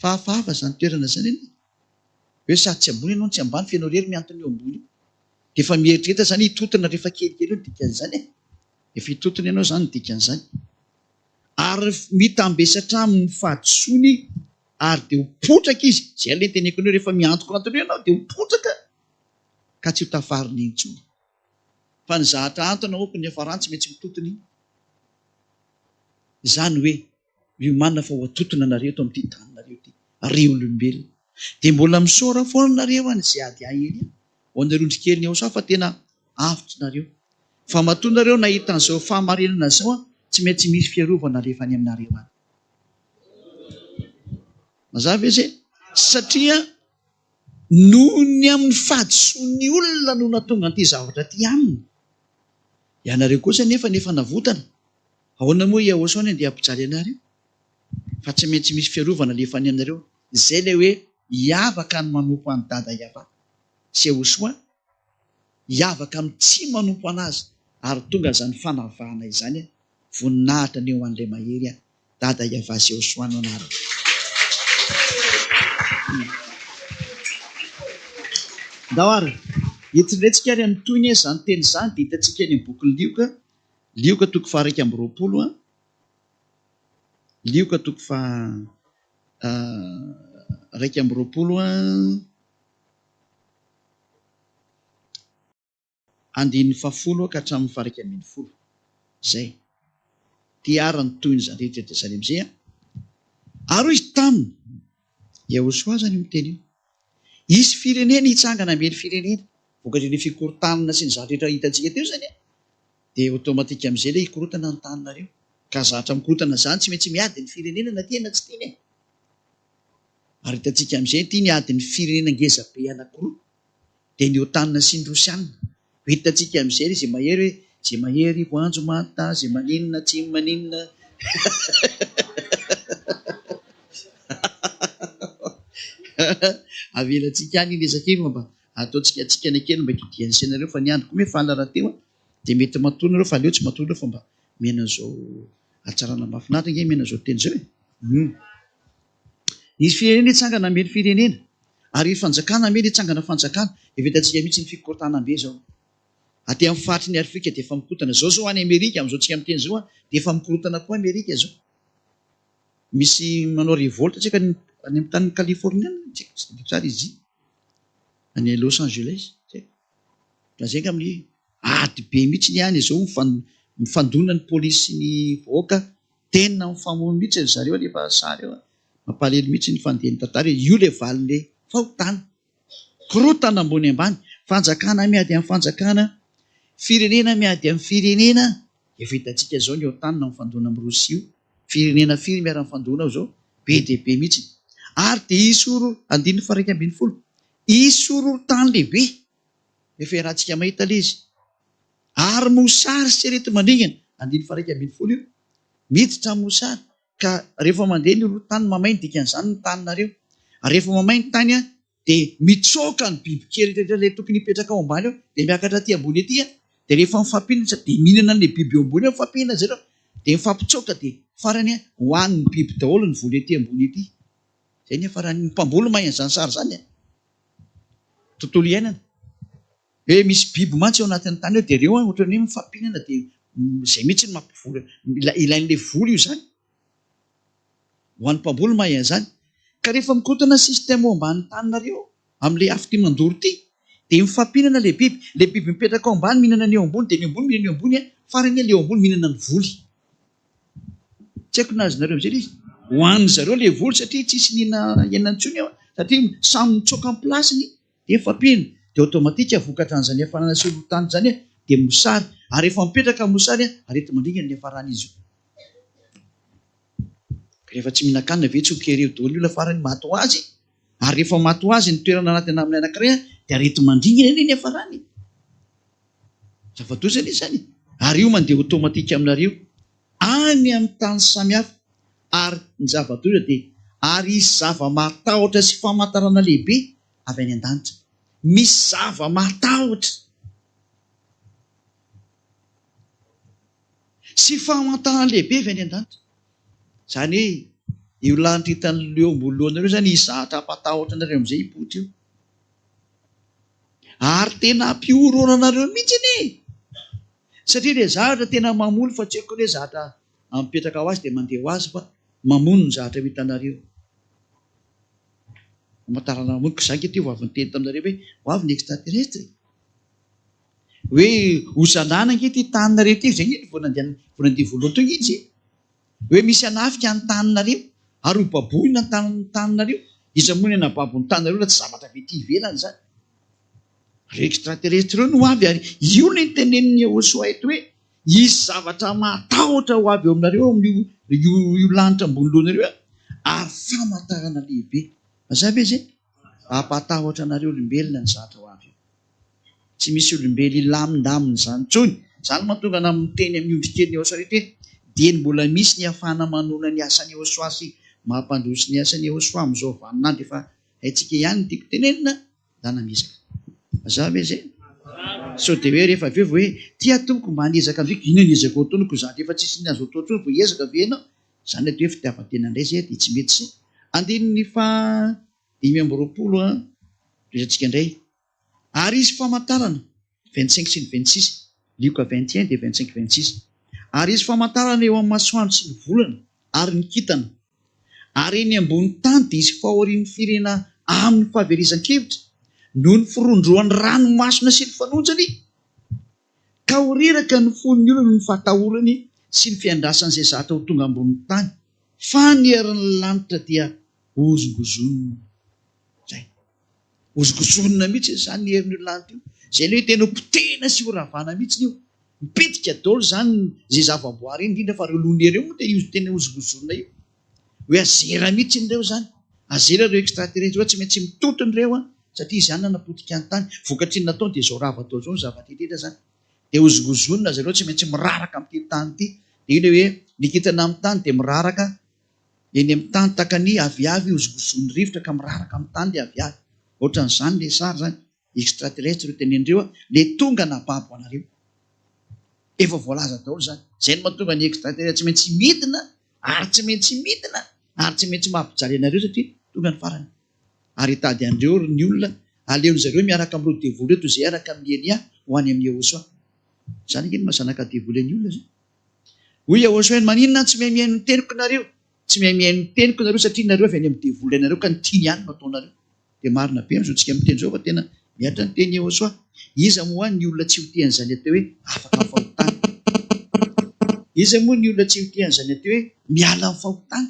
Fa hafahafa zany toerana zany anie. Hoe sady tsy ambony ianao no tsy ambany fa ianao irery mihantona eo ambony eo. Dia efa mieritreritra izany hitotona rehefa kelikely eo ny dikan'izany e. Efa hitotona ianao izany ny dikan'izany. Ary mitambesatra aminy ny fahadisoany ary dia ho potraka izy. Izay ilay teneniko anao rehefa miantokantona eo ianao dia ho potraka ka tsy ho tafarina intsony. Fa ny zahatra antona hoky ny hiafarany tsy maintsy mitotona iny. Izany hoe Miomàna fa ho atotona nareo eto amin'ity taninareo ity, ry olombelona. Dia mbola misaora foana nareo any izay ady ahy eny ho anareo ondry kelin'i Yahoshua fa tena avotra nareo. Fa matoa nareo nahita an'izao fahamarinana izao an, tsy maintsy misy fiarovana alefa any aminareo any. Mazava ve izay? Satria noho ny amin'ny fahadisoan'ny olona no nahatonga an'ity zavatra ity aminy. Ianareo kosa anefa no efa navotana. Ahoana moa i Yahoshua no andeha hampijaly anareo? Fa tsy maintsy misy fiarovana alefa any aminareo. Izay ilay hoe hiavaka ny manompo an'i Dada Yavah sy Yahoshua, hiavaka amin'ny tsy manompo an'azy ary tonga izany fanavahana izany voninahitra ny eo an'ilay mahery Dada Yavah sy Yahoshua no anarany. Ndao ary, entintsika ary amin'ny tohiny izany teny izany dia hitantsika any amin'ny bokin'i Lioka Lioka toko faha 21 a, Lioka toko faha 21 a, andininy fahafolo ka hatramin'ny faha 11. Izay. Ity ary ny tohin'izany rehetra izany amin'izay a. Ary hoy izy taminy, Yahoshuah izany io miteny io, Hisy firenena hitsangana hamely firenena. Vokatry ny fikorontanana sy ny zavatra rehetra hitantsika teo izany dia automatique amin'izay ilay hikorontana ny taninareo. Ka zatra mikorontana izany tsy maintsy miady ny firenena na tiany na tsy tiany e. Ary hitantsika amin'izay ity ny adin'ny firenena ngeza be anankiroa dia ny OTAN sy ny Rosiana. Ho hitantsika amin'izay ry izay mahery hoe izay mahery voanjo manta, izay maninona tsy maninona. Avelantsika any iny resaka iny fa mba. Ataontsika hatsikana kely mba hitodihan'ny sainareo fa ny andro koa moa efa alina rahateo an, dia mety matory nareo fa aleo tsy matory aloha fa mba miaina an'izao hatsarana mahafinaritra ange miaina an'izao teny izao e. Hum. Nisy firenena hitsangana hamely firenena, ary fanjakana hamely hitsangana fanjakana. Efa hitantsika mihitsy ny fikorontanam-be izao. Aty amin'ny faritry ny Afrika dia efa mikorontana. Izao izao any Amerika, amin'izao tsika miteny izao an, dia efa mikorontana koa Amerika izao. Misy manao révolte tsika any amin'ny tanin'i Californie any, tsy haiko tsy tadidiko tsara izy ity. Any Los Angeles, tsy haiko. Lazaiko amin'ny hoe ady be mihitsy ny any izao, mifandona ny polisy sy ny vahoaka, tena mifamono mihitsy ry zareo alefa sary eo. Mampalahelo mihitsy ny fandehan'ny tantara hoe io ilay valin'ilay fahotana. Korontana ambony ambany, fanjakana miady amin'ny fanjakana, firenena miady amin'ny firenena, efa hitantsika izao ny OTAN mifandona amin'i Rosia io, firenena firy miara-mifandona ao izao? Be dia be mihitsy. Ary dia hisy horo, andininy faha 11, hisy horohorontany lehibe, efa iarahantsika mahita ilay izy, ary mosary sy areti-mandringana, andininy faha 11 io, miditra ny mosary, Ka rehefa mandeha ny horohorontany mamay ny dikan'izany ny taninareo. Ary rehefa mamay ny tany dia mitsoaka ny bibikely rehetra ilay tokony hipetraka ao ambany ao dia miakatra aty ambony aty dia rehefa mifampihinana dia mihinana an'ilay biby eo ambony eo mifampihinana zareo dia mifampitsoaka dia farany hohanin'ny biby daholo ny voly aty ambony aty. Izay ny hiafaran'ny mpamboly mahay an'izany sary izany e. Tontolo iainana. Hoe misy biby mantsy ao anatin'ny tany ao dia ireo an ohatran'ny hoe mifampihinana dia izay mihitsy no mampivoly, ilain'ilay voly io izany. Ho an'ny mpamboly mahay an'izany. Ka rehefa mikorontana ny système ao ambanin'ny taninareo amin'ilay afo ity mandoro ity dia mifampihinana ilay biby. Ilay biby mipetraka ao ambany mihinana ny eo ambony dia ny eo ambony mihinana ny eo ambony an, farany ilay eo ambony mihinana ny voly. Tsy haiko na azonareo amin'izay ilay izy. Hohanin-dry zareo ilay voly satria tsisy nihina hena intsony eo satria samy mitsoaka amin'ny place-ny. Efa mpino dia automatique vokatra an'izany hafanana sy horohorontany izany dia mosary ary rehefa mipetraka ny mosary areti-mandringana ny hiafaran'izy io. Rehefa tsy mihinan-kanina ve tsy ho kere eo daholo ny olona farany maty ho azy ary rehefa maty ho azy ny toerana anaty amin'ny anankiray dia areti-mandringana anie ny hiafarany e. Zava-doza anie izany e. Ary io mandeha automatique aminareo any amin'ny tany samihafa ary ny zava-doza dia ary hisy zava-mahatahotra sy famantarana lehibe avy any an-danitra. Misy zava-mahatahotra sy famantarana lehibe avy any an-danitra. Izany hoe io lanitra hitan'ny eo ambony lohanareo izany hisy zavatra hampatahotra anareo amin'izay hipoitra eo. Ary tena hampihorohoro anareo mihitsy anie e! Satria ilay zavatra tena mamono fa tsy haiko ny hoe zavatra mipetraka ho azy dia mandeha ho azy fa mamono ny zavatra ho hitanareo. Famantarana mamono, koa za ange ty vao avy niteny taminareo hoe ho avy ny extraterrestre e! Hoe ho zanahana ange ity taninareo ity, zay ange no vao nandeha vao nandeha voalohany teo ange izy e! Hoe misy hanafika ny taninareo ary ho baboina ny taninareo, iza moa ny hanababo ny taninareo raha tsy zavatra avy ety ivelany izany? Ireo extraterrestre ireo no ho avy ary io no tenenin'i Yehosua eto hoe hisy zavatra mahatahotra ho avy eo aminareo amin'io io io lanitra ambony lohanareo io ary famantarana lehibe. Mazava ve izay? Hampatahotra anareo olombelona ny zavatra ho avy eo. Tsy misy olombelo hilamindamina izany intsony. Izany no mahatonga anà miteny amin'ny ondry kelin'i Yehosua rehetra hoe dieny mbola misy ny hahafahana manoana ny asan'i Yehosua sy mampandroso ny asan'i Yehosua amin'izao vaninandro efa haintsika ihany ny tiako tenenina. Ndana miezaka. Mazava ve zay? Sao dia hoe rehefa avy eo vao hoe ty aho tompoko mba hanezaka amzay, inona ny ezaka ho ataonao ko zany efa tsisy ny azo atao intsony vao hiezaka ve ianao? Zany atao hoe fitiavan-tena indray zay dia tsy mety zay. Andininy faha 25 an, tohizantsika indray. Ary hisy famantarana, 25 sy ny 26, Lioka 21 dia 25 26. Ary hisy famantarana eo amin'ny masoandro sy ny volana ary ny kintana. Ary eny ambony tany dia hisy fahorian'ny firenena amin'ny fahaverezan-kevitra noho ny firondroan'ny ranomasina sy ny fanonjany, ka ho reraka ny fon'ny olona noho ny fahatahorany sy ny fiandrasany izay zatra ho tonga ambonin'ny tany, fa ny herin'ny lanitra dia hozongozonina. Izay. Hozongozonina mihitsy izany ny herin'io lanitra io. Izay ilay hoe tena hopotehina sy horavana mihitsy io. Mipitika daholo izany izay zavaboary iny, indrindra fa ireo lunaire ireo moa dia io tena hozongozonina io. Hoe azera mihitsy ireo izany. Azera ireo extraterrestre ireo, tsy maintsy mitotona ireo an, satria izany nanapotika ny tany. Vokatry ny nataony dia izao rava tao izao ny zava-drehetra izany. Dia hozongozonina zareo, tsy maintsy miraraka amin'ity tany ity. Dia io ilay hoe ny kintana amin'ny tany dia miraraka eny amin'ny tany tahaka ny aviavy hozongozon'ny rivotra ka miraraka amin'ny tany ilay aviavy. Ohatran'izany ilay sary izany. Extraterrestre io tenenindreo a, le tonga nababo anareo. Efa voalaza daholo zany. Zay no mahatonga ny extraterrestre tsy maintsy midina ary tsy maintsy midina ary tsy maintsy mampijaly anareo satria tonga ny farany. Ary hitady anreo ry ny olona, aleon zareo miaraka amin'ireo devoly ireo toy izay hiaraka amin'i Elia ho any amin'i Yehosua. Izany ange no maha zanaka devoly an'ny olona zay. Hoy Yehosua hoe maninona tsy mahay mihaino ny teniko nareo? Tsy mahay mihaino ny teniko nareo satria nareo avy any amin'ny devoly rainareo ka ny tiany ihany no ataonareo. Dia marina be amin'izao tsika miteny izao fa tena mihatra ny teny Yehosua. Iza moa ny olona tsy ho tia an'izany atao hoe afaka amin'ny fahotana? Iza moa ny olona tsy ho tia an'izany atao hoe miala amin'ny fahotana?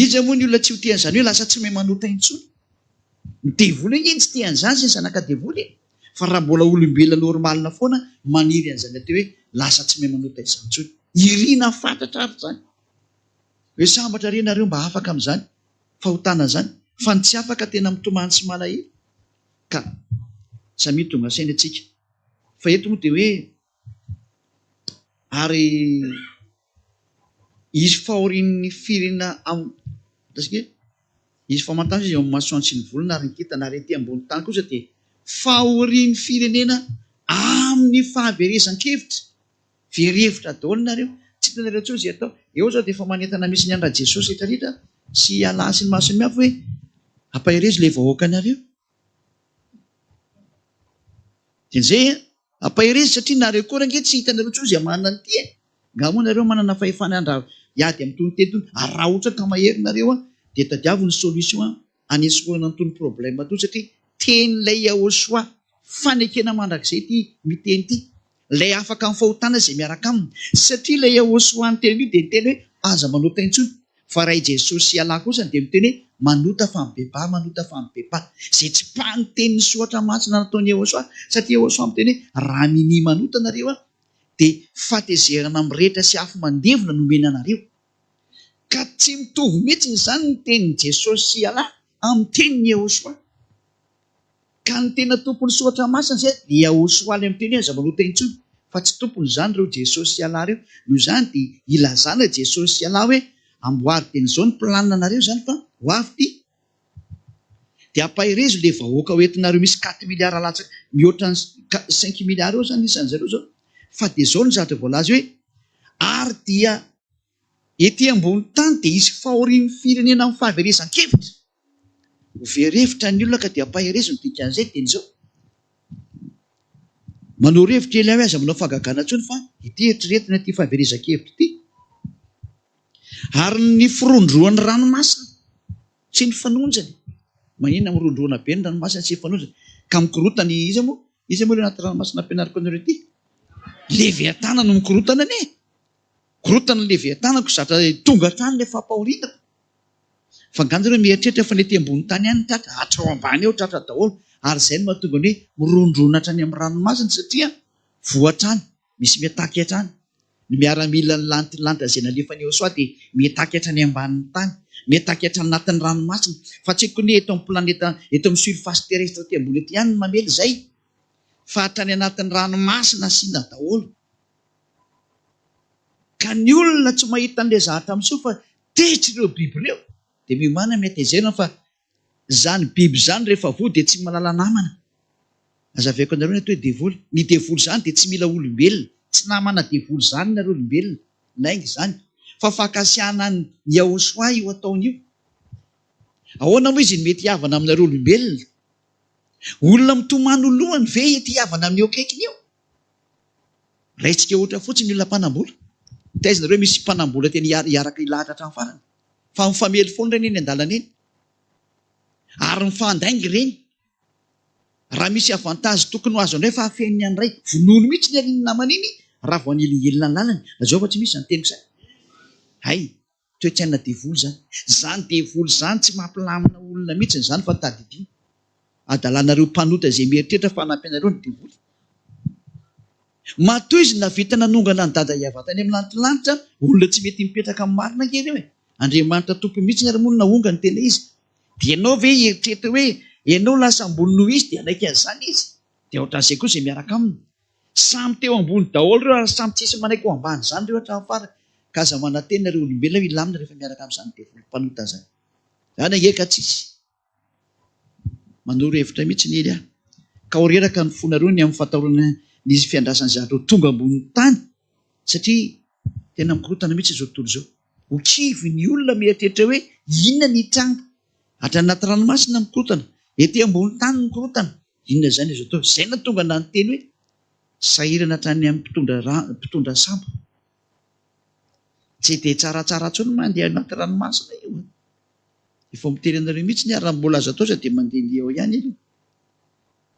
Iza moa ny olona tsy ho tia an'izany hoe lasa tsy mahay manota intsony? Ny devoly ange no tsy tia an'izany sy ny zanaka devoly e! Fa raha mbola olombelona normal foana maniry an'izany atao hoe lasa tsy mahay manota izany intsony. Irina fatratra ary izany. Hoe sambatra re nareo mba afaka amin'izany fahotana izany fa ny tsy afaka tena mitomany sy malahelo. Ka samia tonga saina tsika. Fa eto moa dia hoe ary hisy fahorian'ny firenena am ataontsika hoe hisy famantarana izy eo amin'ny masoandro sy ny volana ary ny kintana ary ety ambony tany kosa dia fahorian'ny firenena amin'ny fahaverezan-kevitra. Very hevitra daholo nareo, tsy hitanareo intsony izay atao. Eo zao dia efa manentana mihitsy ny an-dRajesosy rehetra rehetra sy Allah sy ny maro samihafa hoe ampaherezo ilay vahoakanareo. Dia izay an, ampaherezo satria nareo koa range tsy hitanareo intsony izay manana an'ity e. Nga moa nareo manana fahefana handra hiady amin'itony teny itony, ary raha ohatra ka mahery nareo an, dia tadiavo ny solution an, hanesorana an'itony problème itony satria tenin'ilay Yahoshuah fanekena mandrakizay ity miteny ity, ilay afaka amin'ny fahotana izay miaraka aminy, satria ilay Yahoshuah niteny an'io dia niteny hoe aza manota intsony, fa raha i Jesosy sy Allah kosa dia miteny hoe manota fa mibebaha, manota fa mibebaha, izay tsy mpaha ny tenin'ny soratra masina nataon'i Yahoshuah, satria Yahoshuah miteny hoe raha minia manota nareo an, dia fahatezerana mirehitra sy afo mandevona no omena anareo. Ka tsy mitovy mihitsy izany ny tenin'i Jesosy sy Allah amin'ny tenin'i Yehosua. Ka ny tena tompon'ny soratra masina izay dia Yahosua ilay miteny hoe aza manota intsony fa tsy tompony izany ireo Jesosy sy Allah ireo. Noho izany dia ilazana Jesosy sy Allah hoe amboary dieny izao ny planina nareo izany fa ho avy ity. Dia ampaherezo ilay vahoaka ho entinareo misy quatre milliards latsaka mihoatra ny cinq milliards eo izany isan'izareo izao. Fa dia izao ny zavatra voalaza hoe ary dia Ety ambony tany dia hisy fahorian'ny firenena amin'ny fahaverezan-kevitra. Ho very hevitra ny olona ka dia ampaherezo ny dikan'izay dia izao. Manoro hevitra Elia hoe aza manao fahagagana intsony fa ity eritreretina ity fahaverezan-kevitra ity. Ary ny firondroan'ny ranomasina sy ny fanonjany. Maninona mirondrona be ny ranomasina sy ny fanonjany? Ka mikorotana iza moa? Iza moa ilay anaty ranomasina ampianariko anareo ity? Leviatana no mikorotana anie. Korotana ny leviatanako zatra tonga hatrany ilay fampahoriana. Fa angaha nareo mieritreritra fa ny ety ambony tany ihany no tratra? Hatrao ambany ao tratra daholo. Ary izay no mahatonga ny hoe mirondrona hatrany amin'ny ranomasina satria voa hatrany, misy miataky hatrany. Ny miaramilan'ny lantilanitra izay nalefan'i Yehosua dia miataky hatrany ambanin'ny tany, miataky hatrany anatin'ny ranomasina. Fa tsy haiko ny hoe eto amin'ny planeta, eto amin'ny surface terrestre aty ambony ety ihany no mamely izay fa hatrany anatin'ny ranomasina asiana daholo. Ka ny olona tsy mahita an'ilay zavatra miseho fa tezitra ireo biby ireo dia miomàna amin'ny hatezerana fa izany biby izany rehefa voa dia tsy mahalala namana. Azavaiko anareo ny atao hoe devoly. Ny devoly izany dia tsy mila olombelona. Tsy namana devoly izany nareo olombelona. Lainga izany. Fa fankasiahana an'i Yahoshuah io ataony io. Ahoana moa izy no mety hihavana aminareo olombelona? Olona mitomany ho lohany ve hety hihavana amin'io akaikiny io? Raisitsika ohatra fotsiny ny olona mpanambola. Taiza nareo misy mpanambola tena hiaraka hilahatra hatramin'ny farany? Fa mifamely foana ireny eny an-dalana eny. Ary mifandainga ireny. Raha misy avantage tokony ho azo indray fa afeniny an'iray. Vonoiny mihitsy ny an'iny namany iny raha vao hanelingelina ny lalany. Lazao fa tsy misy izany teniko izany. Hay, toe-tsaina devoly izany. Izany devoly izany tsy mampilamina olona mihitsy izany fa tadidio. Adalanareo mpanota izay mieritreritra fa hanampy anareo ny devoly. Matoa izy nahavita nanongana an'i Dada Yavah tany amin'ny lantilanitra, olona tsy mety mipetraka amin'ny marina ange ireo e! Andriamanitra Tompony mihitsy ary moa no naongany tena izy. Dia ianao ve hieritreritra hoe ianao lasa ambony noho izy dia hanaiky an'izany izy? Dia ohatran'izay koa izay miaraka aminy. Samy teo ambony daholo ireo ary samy tsisy manaiky ho ambany izany ireo hatramin'ny farany. Ka aza manantena ireo olombelona hoe hilamina rehefa miaraka amin'izany devoly mpanota izany. Izany ange ka tsisy. Manoro hevitra mihitsy ny Elia. Ka ho reraka ny fonareo ny amin'ny fatahorana ny fiandrasan'ny zavatra ho tonga ambonin'ny tany, satria tena mikorontana mihitsy izao tontolo izao. Ho kivy ny olona mieritreritra hoe inona ny hitranga. Hatrany anaty ranomasina mikorontana, ety ambony tany mikorontana. Inona izany azo atao? Izay no nahatonga anà niteny hoe sahirana hatrany amin'ny mpitondra mpitondra sambo. Tsy dia tsaratsara intsony mandeha anaty ranomasina io e. Efa miteny anareo mihitsy ny ary raha mbola azo atao aza dia mandehandeha ao ihany aloha.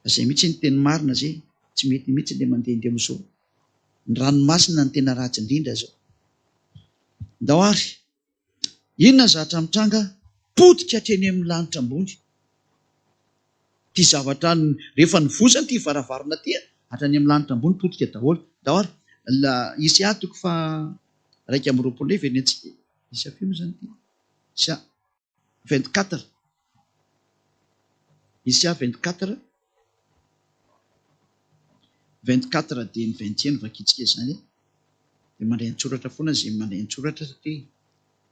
Fa izay mihitsy ny teny marina izay, tsy mety mihitsy ilay mandehandeha amin'izao. Ny ranomasina no tena ratsy indrindra izao. Ndao ary. Inona ny zavatra mitranga? Potika hatreny amin'ny lanitra ambony. Ity zavatra rehefa nivosana ity varavarana ity, hatrany amin'ny lanitra ambony potika daholo. Ndao ary. Isaia toko faha 21 indray verentsika. Isaia firy moa izany ity? Isa 24. Isa 24. 24 dia ny 21 no vakintsika izany. Dia mandray an-tsoratra foana izay mandray an-tsoratra satria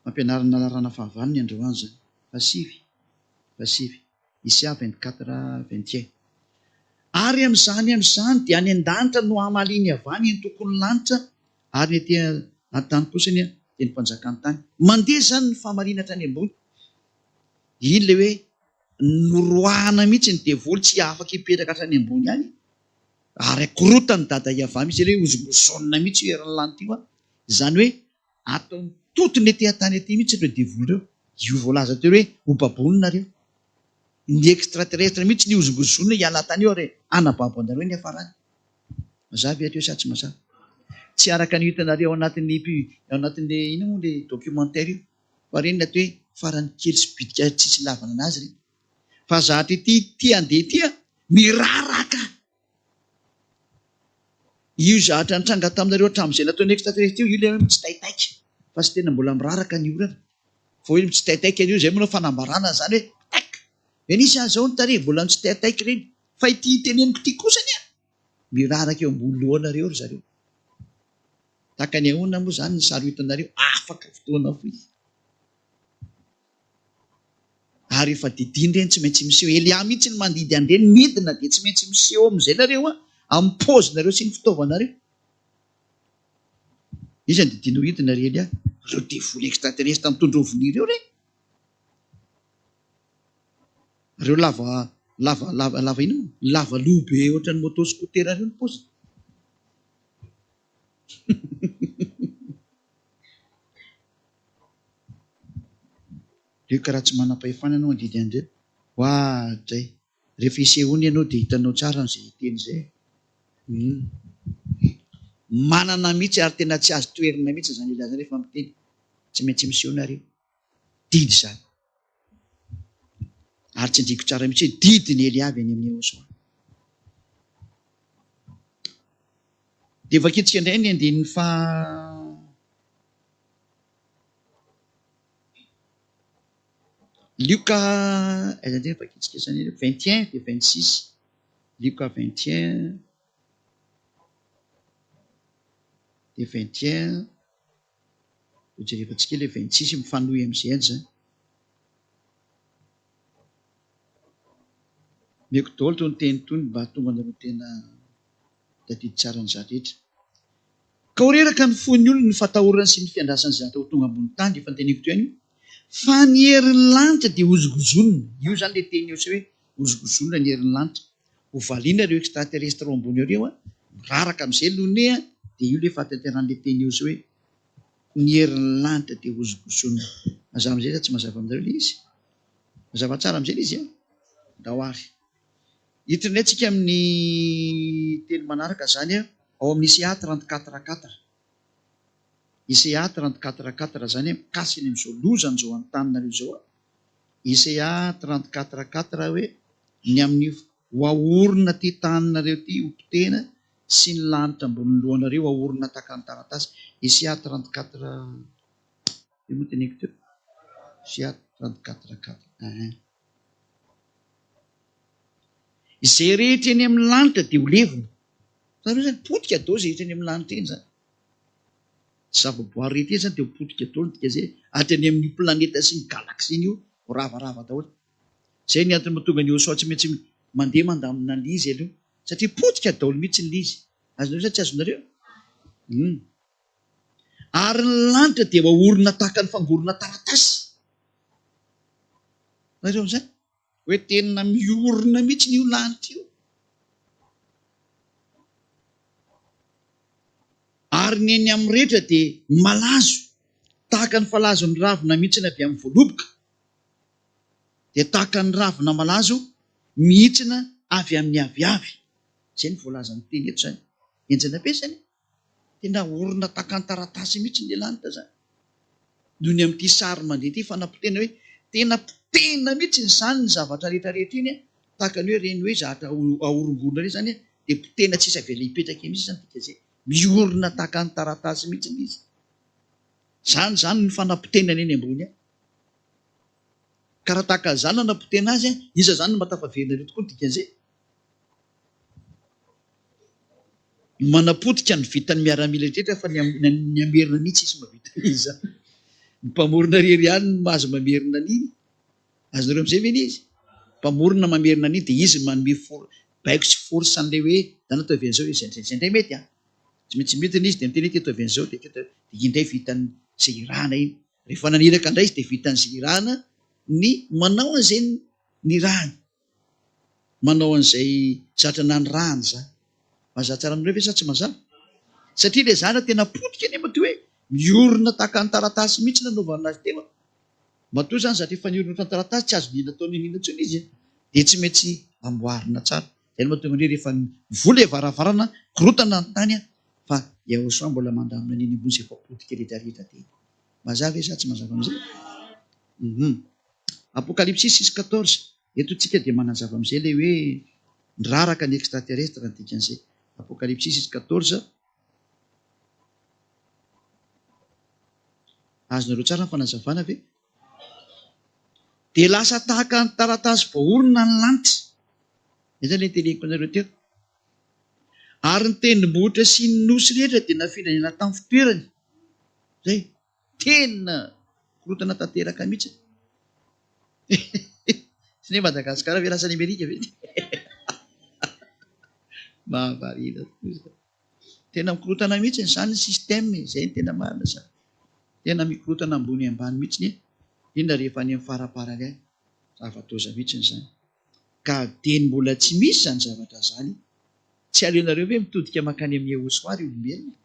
fampianarana laharana fahavalo ny androany izany. Fahasivy. Fahasivy. Isa 24 21. Ary amin'izany andro izany dia any an-danitra no hamaliany avy any antokon'ny lanitra Ary ny ety an-tany kosa anie dia ny mpanjakan'ny tany. Mandeha izany ny fahamarinana hatrany ambony. Iny ilay hoe noroahana mihitsy ny devoly tsy afaka hipetraka hatrany ambony any. Ary akorotan'i Dada Yavah mihitsy ilay hoe hozongozonina mihitsy io herin'ny lanitra io an. Izany hoe ataony totony ety an-tany ety mihitsy ireo devoly ireo. Io voalaza teo hoe ho baboiny nareo. Ny extraterrestre mihitsy ny hozongozonina hiala tany io ary hanababo anareo ny hiafarany. Mazava ve hatreo sa tsy mazava? Tsy araka ny hitanareo ao anatin'ny ao anatin'le inona moa le documentaire io fa ireny ny atao hoe farany kely sy bitika tsisy ilavana anazy ireny. Fa zatra ity ity andeha ity an, miraraka! Io zatra nitranga taminareo hatramin'izay nataon'ny extraterrestre io, io ilay hoe mitsitaitaika fa tsy tena mbola miraraka ny orana. Fa hoe mitsitaitaika an'io izay moa fanambarana an'izany hoe tac! Ve nisy an'izao ny tarehy mbola mitsitaitaika ireny. Fa ity teneniko ity kosa anie miraraka eo ambony lohanareo ry zareo. Tahaka ny ahoana moa izany ny sary ho hitanareo afaka fotoana fohy. Ary efa didiana ireny tsy maintsy miseho. Elia mihitsy no mandidy an'ireny midina dia tsy maintsy miseho amin'izay nareo an, amin'ny paozinareo sy ny fitaovanareo. Iza no didianao hidina ry Elia? Ireo devoly extraterrestre mitondra ovni ireo re. Reo lava lava lava lava inona moa? Lava loha be ohatran'ny moto scooter reo ny paoziny. Reo karaha tsy manam-pahefana ianao handidy an'ireo. Oadray. Rehefa isehoany ianao dia hitanao tsara an'izay teny izay. Hum. Manana mihitsy ary tena tsy azo toherina mihitsy izany lehilahy izany rehefa miteny. Tsy maintsy miseho nareo. Didy izany. Ary tsindriako tsara mihitsy hoe didy ny Elia avy any amin'i Yehosua. Dia vakintsika indray ny andininy faha Lioka aiza indray vakintsika izany 21 dia 26. Lioka 21 dia 21 Hojerevantsika ilay 26 mifanohy amin'izay ihany izany. Omeko daholo itony teny itony mba hahatonga anareo tena tadidy tsara ny zatra rehetra. Ka ho reraka ny fon'ny olona ny fatahorany sy ny fiandrasany izay hatao ho tonga ambony tany, efa noteneniko teo ihany io. Fa ny herin'ny lanitra dia hozongozonina. Io izany ilay teny eo hoe hozongozonina ny herin'ny lanitra. Ho valiana ireo extraterrestre ao ambony ireo an, miraraka amin'izay lone an, dia io ilay fahatanterahan'ilay teny eo hoe ny herin'ny lanitra dia hozongozonina. Mazava amin'izay sa tsy mazava aminareo ilay izy? Mazava tsara amin'izay ilay izy an? Ndao ary. Hiditra indray tsika amin'ny teny manaraka izany an, ao amin'ny Isaia 34 4. Isaia 34 4 izany an, mikasika ny amin'izao loza an'izao an-taninareo izao an. Isaia 34 4 hoe, Ny amin'ny ho ahorona ity taninareo ity ho potehina sy ny lanitra ambonin'ny lohanareo ahorona tahaka ny taratasy. Isaia 34 Io moa teneniko teo. Isaia 34 4 Ein. Izay rehetra eny amin'ny lanitra dia ho levona. Izany hoe izany potika daholo izay rehetra eny amin'ny lanitra eny izany. Zavaboary rehetra eny izany dia ho potika daholo ny dikan'izay. Hatrany amin'io planeta sy ny galaxie-ny io, ho ravarava daholo. Izay ny antony mahatonga ny Yehosua tsy maintsy mandeha mandamina an'ilay izy aloha. Satria potika daholo mihitsy ilay izy. Azonareo sa tsy azonareo? Hum. Ary ny lanitra dia voaorina tahaka ny fangorona taratasy. Nareo amin'izay? Hoe tena miorina mihitsy io lanitra io. Ary ny eny amin'ny rehetra dia malazo tahaka ny falazon'ny ravina mihitsiny avy amin'ny voaloboka. Dia tahaka ny ravina malazo mihitsina avy amin'ny aviavy. Izay no voalazan'ny teny eto izany. Henjana be izany e! Tena orina tahaka ny taratasy mihitsy ny lanitra izany. Noho ny amin'ity sary mandeha ity fanapotehana hoe tena potehina mihitsy izany ny zavatra rehetra rehetra iny tahaka ny hoe ireny hoe zatra ahorongorona ireny izany dia potehina tsisy avela hipetraka mihitsy izany dikan'izay. Miorina tahaka ny taratasy mihitsy izy. Izany izany ny fanapotehana ny eny ambony any. Ka raha tahaka an'izany nanapotehana azy, iza izany no mba tafaverina eto koa ny dikan'izay? Ny manapotika ny vitan'ny miaramila rehetra fa ny ny hamerina an'iny tsisy mahavita an'iny izany. Ny mpamorona irery ihany no mahazo mamerina an'iny. Azonareo amin'izay ve ilay izy? Mpamorona mamerina an'iny dia izy no manome for baiko sy force an'ilay hoe zany ataovy an'izao izay izay indray mety an. Tsy maintsy midina izy dia miteny hoe ty ataovy an'izao dia ty ataovy dia iny indray vitan'ny izay irahana iny. Rehefa naniraka indray izy dia vitan'izay irahana ny manao an'izay nirahany. Manao an'izay zatra nanirahany izany. Mazava tsara aminareo ve sa tsy mazava? Satria ilay zana tena potika anie matoa hoe miorina tahaka ny taratasy mihitsy nanaovana azy teo. Matoa izany zatra efa niorina ohatran'ny taratasy tsy azo nina atao niniana intsony izy dia tsy maintsy amboarina tsara. Izay no mahatonga ny hoe rehefa mivola ilay varavarana, korotana ny tany fa Yahoshuah mbola mandamina ny eny ambony izay efa potika rehetra rehetra teny. Mazava ve sa tsy mazava amin'izay? Hum. Apokalypsy 6:14, eto tsika dia manazava amin'izay ilay hoe niraraka ny extraterrestre ny dikan'izay. Apokalypsy 6:14, Azonareo tsara ny fanazavana ve? Dia lasa tahaka ny taratasy voaorina ny lanitra. Izay ilay niteneniko anareo teo. Ary ny tendrombohitra sy ny nosy rehetra dia nafindra niala tamin'ny fitoerany. Izay. Tena korontana tanteraka mihitsy. Tsy ny hoe Madagasikara ve lasa Amerika ve? Mahavariana tokoa izany. Tena mikorontana mihitsy izany ny système e, izay no tena marina izany. Tena mikorontana ambony ambany mihitsy e, indrindra rehefa any amin'ny faraparany any. Zava-doza mihitsy izany. Ka dieny mbola tsy misy izany zavatra izany, tsy aleonareo ve mitodika mankany amin'i Yehosua ry olombelona?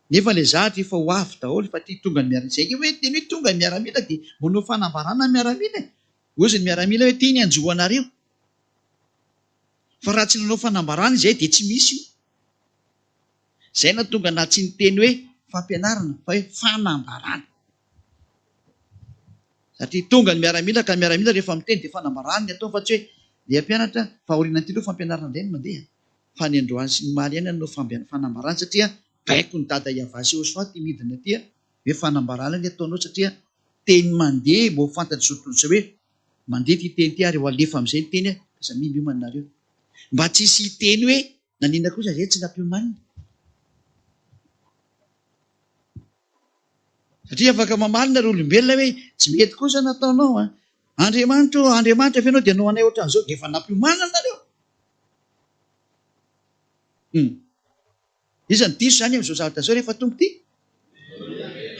Nefa ilay zatra efa ho avy daholo fa ty tonga ny miaramila. Izay ange hoe teny hoe tonga ny miaramila dia manao fanambarana ny miaramila e. Hozy ny miaramila hoe ty ny hanjo anareo. Fa raha tsy nanao fanambarana izay dia tsy misy io. Izay nahatonga na tsy niteny hoe fampianarana fa hoe fanambarana. Satria tonga ny miaramila ka ny miaramila rehefa miteny dia fanambarana ny ataony fa tsy hoe ndeha hampianatra fa aorianan'ity aloha fampianarana indray no mandeha. Fa ny androany sy ny omaly ihany no fanambarana satria baikon'i Dada Yavah sy Yehosua ity midina ity hoe fanambarana ny ataonao satria teny mandeha mba ho fantatr'izao tontolo izao hoe mandeha ity teny ity ary ho alefa amin'izay ny teny ka samia miomana nareo. Mba tsy hisy hiteny hoe naninona kosa izay tsy nampiomanina. Satria afaka mamaly nareo olombelona hoe tsy mety kosa nataonao an! Andriamanitra ô, Andriamanitra ve ianao dia hanao anay ohatran'izao? Dia efa nampiomanina nareo. Hum. Iza no diso izany amin'izao zavatra izao rehefa tonga ity?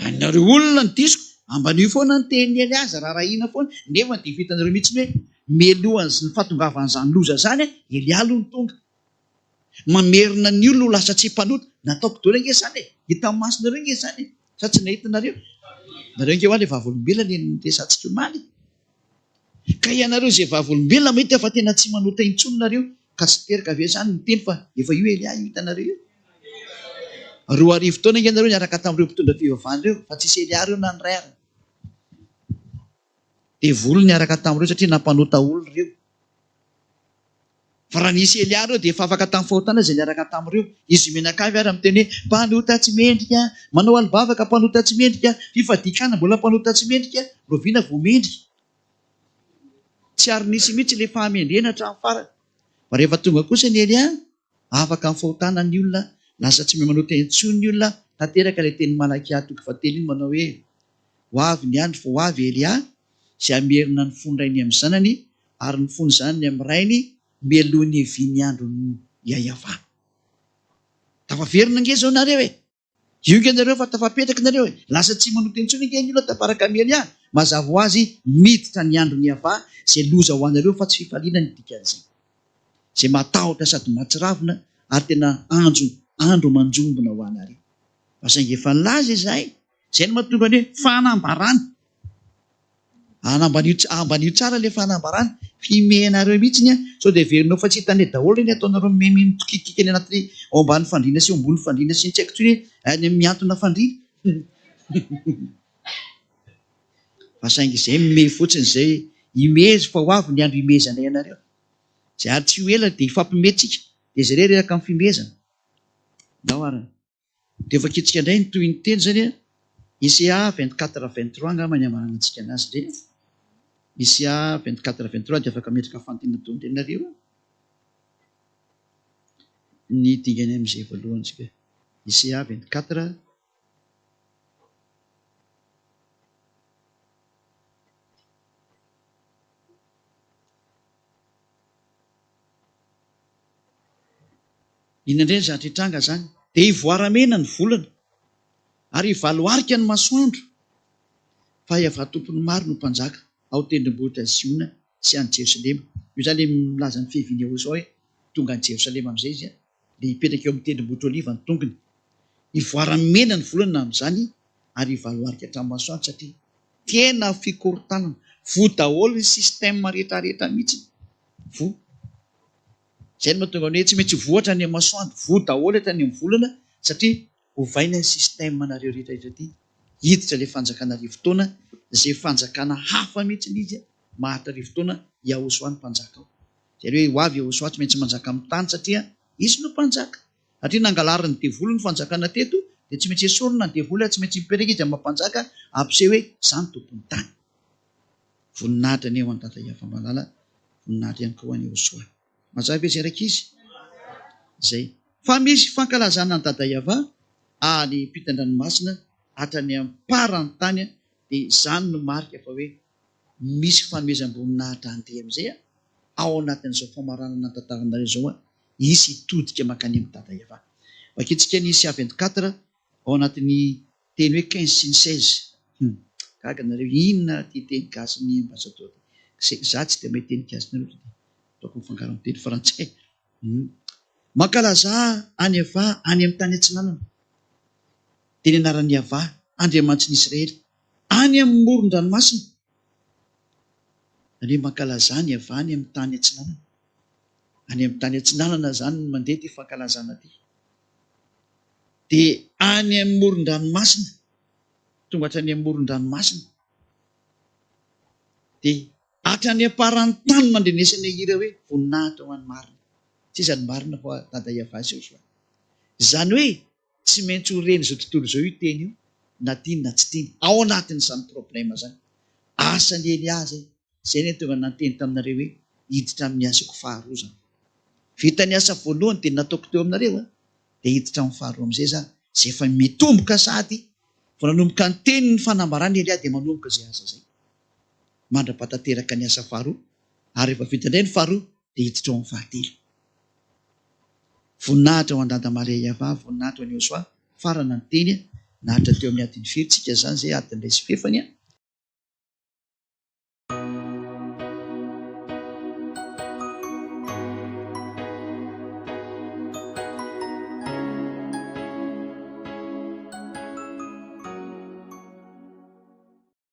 Anareo olona no diso. Ambanio foana ny tenin'i Eliaza, rarahina foana. Nefa dia efa hitanareo mihitsy hoe mialohan'ny fahatongavan'izany loza izany, Elia aloha no tonga. Mamerina ny olona ho lasa tsy mpanota. Nataoko daholo ange izany e! Hitan'ny masonareo ange izany e! Sa tsy nahita nareo? Nareo ange hoa ilay vavolombelona eny niresahantsika omaly e! Ka ianareo izay vavolombelona mahita fa tena tsy manota intsony nareo, ka tsy teraka ve izany miteny fa efa io Elia io hitanareo io? 2000 taona ange nareo niaraka tamin'ireo mpitondra fivavahana ireo fa tsisy Elia ireo na ny iray ary. Devoly niaraka tamin'ireo satria nampanota olona ireo. Fa raha nisy Elia ireo dia efa afaka tamin'ny fahotana izay niaraka tamin'ireo. Izy mianakavy ary miteny hoe, mpanota tsy mendrika, manao alim-bavaka mpanota tsy mendrika, fifadian-kanina mbola mpanota tsy mendrika, rahoviana vao mendrika? Tsy ary nisy mihitsy ilay fahamendrehana hatramin'ny farany. Fa rehefa tonga kosa ny Elia, afaka amin'ny fahotana ny olona, lasa tsy mahay manota intsony ny olona, tanteraka ilay tenin'i Malakia toko fahatelo iny manao hoe, Ho avy ny andro fa ho avy Elia. Izay hamerina ny fon-drainy amin'ny zanany, ary ny fon'ny zanany amin'ny rainy, mialoha ny hiavian'ny andron'i Yayavah. Tafaverina ange izao nareo e! Io nge nareo fa tafapetraka nareo e! Lasa tsy manota intsony ange ny olona tafaraka amin'i Elia. Mazava ho azy miditra ny andron'i Yavah izay loza ho anareo fa tsy fifaliana ny dikan'izay. Izay matahotra sady mahatsiravina ary tena andro andro manjombona ho anareo. Fa saingy efa nilaza izahay, izay no mahatonga ny hoe fanambarana. Anambanio ambanio tsara le fanambarana, fimehinareo mihitsiny an, sao dia heverinao fa tsy hitanay daholo ireny ataonareo mimeme mitokikiky any anaty ao ambany fandriana sy eo ambony fandriana sy ny tsy haiko intsony hoe any amin'ny mihantona fandriana. Fa saingy izay mimehy fotsiny izay, imezy fa ho avy ny andro himehezanay anareo. Izay ary tsy ho ela dia hifampimehy tsika, dia izay re reraka amin'ny fimehezana. Ndao ary. Dia vakintsika indray ny tohin'ny teny izany an, Isaiah 24 23 angamba ny hamaranantsika anazy indray an. Isaiah 24 23 dia afaka mametraka fanontaniana daholo indray nareo an. Ny dingana amin'izay voalohany tsika. Isaiah 24. Inona indray ny zavatra hitranga izany? Dia hivoara-mena ny volana, ary hivaloarika ny masoandro, fa Iavah Tompon'ny maro no Mpanjaka ao tendrombohitra Ziona sy any Jerosalema. Io izany ilay milaza ny fiavian'i Yehosua hoe tonga any Jerosalema amin'izay izy, dia hipetraka eo amin'ny tendrombohitra Oliva ny tongony. Hivoara-mena ny volana amin'izany, ary hivaloarika hatramin'ny masoandro, satria tena fikorontanana. Voa daholo ny système rehetrarehetra mihitsy. Voa. Izay no mahatonga ny hoe tsy maintsy voa hatrany amin'ny masoandro, voa daholo hatrany amin'ny volana satria ovaina ny système nareo rehetra rehetra ity, hiditra ilay fanjakana arivotaona, izay fanjakana hafa mihitsy izy, maharitra arivotaona, Yahosoa no mpanjaka ao. Izay hoe ho avy Yahosoa tsy maintsy manjaka amin'ny tany satria izy no mpanjaka. Satria nangalarin'ny devoly ny fanjakana teto dia tsy maintsy esorina ny devoly ary tsy maintsy mipetraka izy amin'ny maha mpanjaka hampiseho hoe izaho no tompon'ny tany. Voninahitra anie ho an'i Dada Iavamalala, voninahitra ihany koa ho an'i Yehosua. Mazava ve izay rankizy? Izay. Fa misy fankalazana an'i Dada Iava any ampitan-dranomasina hatrany am-paran'ny tany dia izany no marika fa hoe misy fanomezam-boninahitra handeha amin'izay ao anatin'izao famaranana ny tantaranareo izao hisy hitodika mankany amin'i Dada Iava. Vakintsika ny Isa 24 ao anatin'ny Teny hoe 15 sy ny 16. Hum. Gaga nareo, inona ity teny gasin'ny ambassadeur ity? Ze, za tsy dia mahay teny gasinareo to dia ataoko mifangaro amin'ny teny frantsay. Hum. Mankalazà an'i Yavah any amin'ny tany atsinanana. Dia ny anaran'i Yavah, Andriamanitry ny Israely, any amin'ny moron-dranomasina. Izany hoe mankalazà an'i Yavah any amin'ny tany atsinanana. Any amin'ny tany atsinanana izany no mandeha ity fankalazana ity. Dia any amin'ny moron-dranomasina, tonga hatrany amin'ny moron-dranomasina, dia hatrany am-paran'ny tany no nandrenesana hira hoe voninahitra ho an'ny marina. Tsy iza ny marina fa Dada Yavah sy Josoa. Izany hoe tsy maintsy ho ren'izao tontolo izao io teny io na tiany na tsy tiany, ao anatin'izany problème izany. Asan'i Elia izay. Izay anie tonga nanteny taminareo hoe hiditra amin'ny asako faharoa zany. Vita ny asa voalohany dia nataoko teo aminareo a, dia hiditra amin'ny faharoa amin'izay za, izay efa mitomboka sahady, vao nanomboka niteny ny fanambarana Elia dia manomboka izay asa izay. Mandra-pahatanteraka ny asa faharoa, ary rehefa vita indray ny faharoa dia hiditra ao amin'ny fahatelo. Voninahitra ho an-dAda Maria Yavah, voninahitra ho an'i Yehosua, farana ny teny, naharitra teo amin'ny adiny firy tsika izany izay, adiny iray sy fefany a.